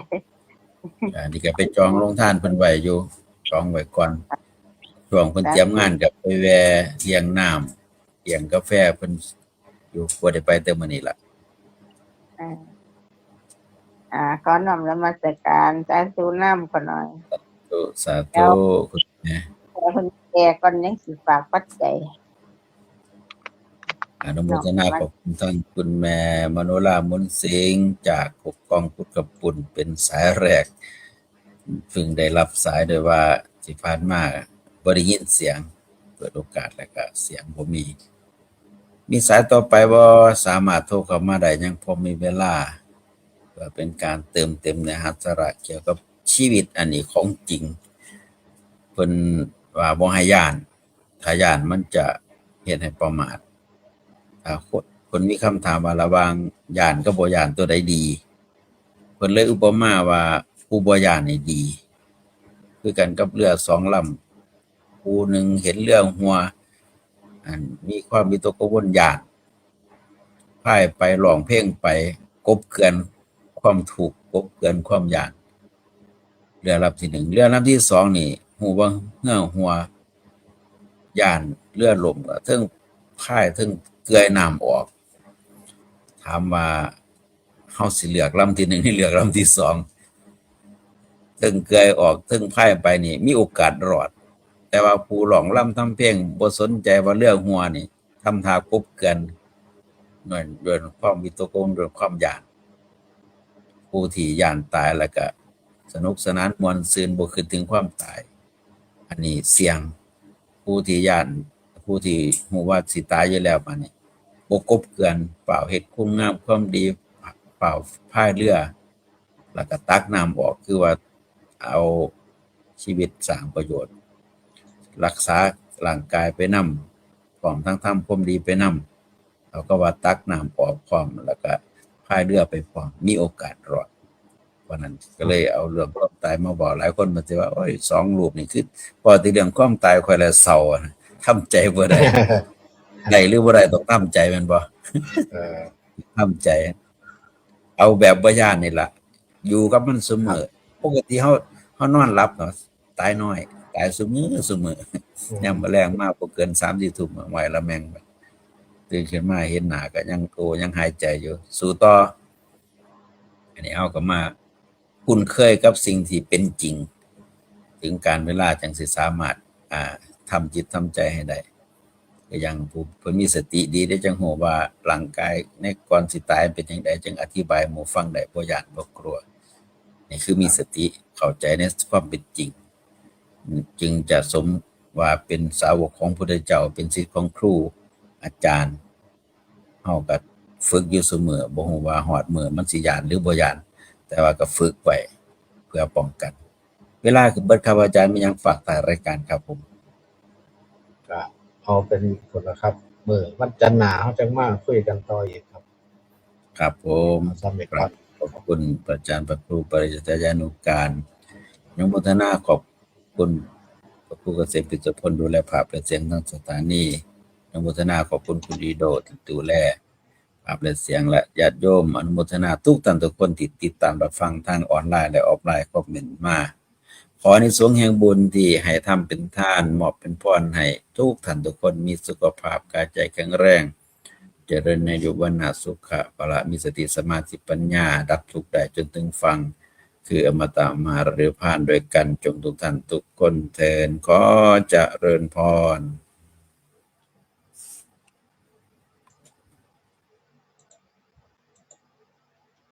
จ้ะ นี่ก็ไปจองโรงทานเพิ่นไว้อยู่ จองไว้ก่อน ช่วงเพิ่นเตรียมงานก็ไปแวะเลี้ยงน้ำ เลี้ยงกาแฟเพิ่นอยู่ บ่ได้ไปแต่มื้อนี้ล่ะ อ่า อ่า ขอน้อมนมัสการ สาธุนำขอหน่อย สาธุ สา แล้ ธุ ว คุณแม่ ขอเพิ่นแก่ก่อน ยังสิฝากปัจจัย อนุโมทนาขอบคุณท่านคุณแม่มโนรา มนสิงห์ จากกกองพุทธกปุล เป็นสายแรก เพิ่งได้รับสายโดยว่าที่ผ่านมาบ่ได้ยินเสียง เปิดโอกาสแล้วก็เสียงบ่มี มีสายต่อไปบ่ สามารถโทรเข้ามาได้ ยังพอมีเวลา เพื่อเป็นการเติมเต็มเนื้อหาสาระเกี่ยวกับชีวิตอันนี้ของจริง เพิ่นว่าบ่ให้ย้าน ถ้าย้านมันจะเฮ็ดให้ประมาท ถ้าคน คนมีคำถามว่าระหว่างย้านกับบ่ย้านตัวใดดี เพิ่นเลยอุปมาว่าผู้บ่ย้านนี่ดี คือกันกับเรือสองลำ ผู้หนึ่งเห็นเรือหัว อันมีความวิตกกังวลย้าน พายไปร้องเพลงไป กลบเกลื่อนความทุกข์ กลบเกลื่อนความย้าน เรือลำที่หนึ่ง เรือลำที่สองนี่ ฮู้ว่าเรือหัว ย้านเรือล่ม ก็เทิงพายเทิงเกือยน้ำออก ถามว่าเฮาสิเลือกลำที่หนึ่ง หรือเลือกลำที่สอง เทิงเกือยออก เทิงพายไปนี่ มีโอกาสรอด แต่ว่าผู้ร้องรำทำเพลงบ่สนใจว่าเรือหัวนี่ ทำท่ากลบเกลื่อน ด้วย ด้วยความวิตกกังวล ด้วยความย้าน ผู้ที่ย้านตายแล้วก็สนุกสนานม่วนซื่น บ่คิดถึงความตาย อันนี้เสี่ยง ผู้ที่ย้าน ผู้ที่ฮู้ว่าสิตายอยู่แล้ว บาดนี้บ่กลบเกลื่อน ฟ้าวเฮ็ดคุณงามความดี ฟ้าวพายเรือ แล้วก็ตักน้ำออก คือว่าเอาชีวิตสร้างประโยชน์ รักษาร่างกายไปนำ พร้อมทั้งทำความดีไปนำ เขาก็ว่าตักน้ำออกพร้อม แล้วก็พายเรือไปพร้อม มีโอกาสรอด เพราะนั้นก็เลยเอาเรื่องความตายมาบอก หลายคนมันสิว่า โอ้ย สองรูปนี่คือ พอที่เรื่องความตายข้อยละเศร้าอะนะ ทำใจบ่ได้ ได้หรือบ่ได้ต้องทำใจแม่นบ่ เออ ทำใจ เอาแบบบ่ย้านนี่ล่ะ อยู่กับมันเสมอ ปกติเฮา เฮานอนหลับเนาะ ตายน้อย ตายซุมื้อซุมื้อ ยามมื้อแลงมาบ่เกินสามสี่ทุ่ม ไหว้ละแม่งไป ตื่นขึ้นมาเห็นหน้าก็ยัง โอ้ ยังหายใจอยู่ สู้ต่อ อันนี้เฮาก็มาคุ้นเคยกับสิ่งที่เป็นจริง ถึงกาลเวลาจั่งสิสามารถ อ่า ทำจิตทำใจให้ได้ ก็อย่างผู้เพิ่นมีสติดีได้จั่งฮู้ว่าร่างกายในก่อนสิตายเป็นจั่งใด จั่งอธิบายให้หมู่ฟังได้ บ่ย้านบ่กลัว นี่คือมีสติเข้าใจในความเป็นจริง จึงจะสมว่าเป็นสาวกของพุทธเจ้า เป็นศิษย์ของครูอาจารย์ เฮาก็ฝึกอยู่ซุมื้อ บ่ฮู้ว่าฮอดมื้อมันสิย้านหรือบ่ย้าน แต่ว่าก็ฝึกไว้เพื่อป้องกัน เวลาคือเบิดครับอาจารย์ มีหยังฝากท้ายรายการครับผม ก็เอาเป็นคนละครับ มื้อวันจันทร์หน้าเฮาจังมาคุยกันต่ออีกครับ ครับผม สำเร็จครับ ขอบคุณอาจารย์พระครูปริยัติยานุการ อนุโมทนาขอบคุณพระครูเกษมกิจพล ดูแลภาพและเสียงทางสถานี อนุโมทนาขอบคุณคุณอีโดที่ดูแลภาพและเสียง และญาติโยม อนุโมทนาทุกท่านทุกคนที่ติดตามรับฟังทางออนไลน์และออฟไลน์ คอมเมนต์มา ขออานิสงส์แห่งบุญที่ให้ทำเป็นทาน มอบเป็นพรให้ทุกท่านทุกคนมีสุขภาพกายใจแข็งแรง เจริญในอายุวรรณะสุขะพละ มีสติสมาธิปัญญา ดับทุกข์ได้จนถึงฝั่ง คืออมตะมหาฤทัยพานด้วยกัน จงทุกท่านทุกคนเทอญ ขอเจริญพร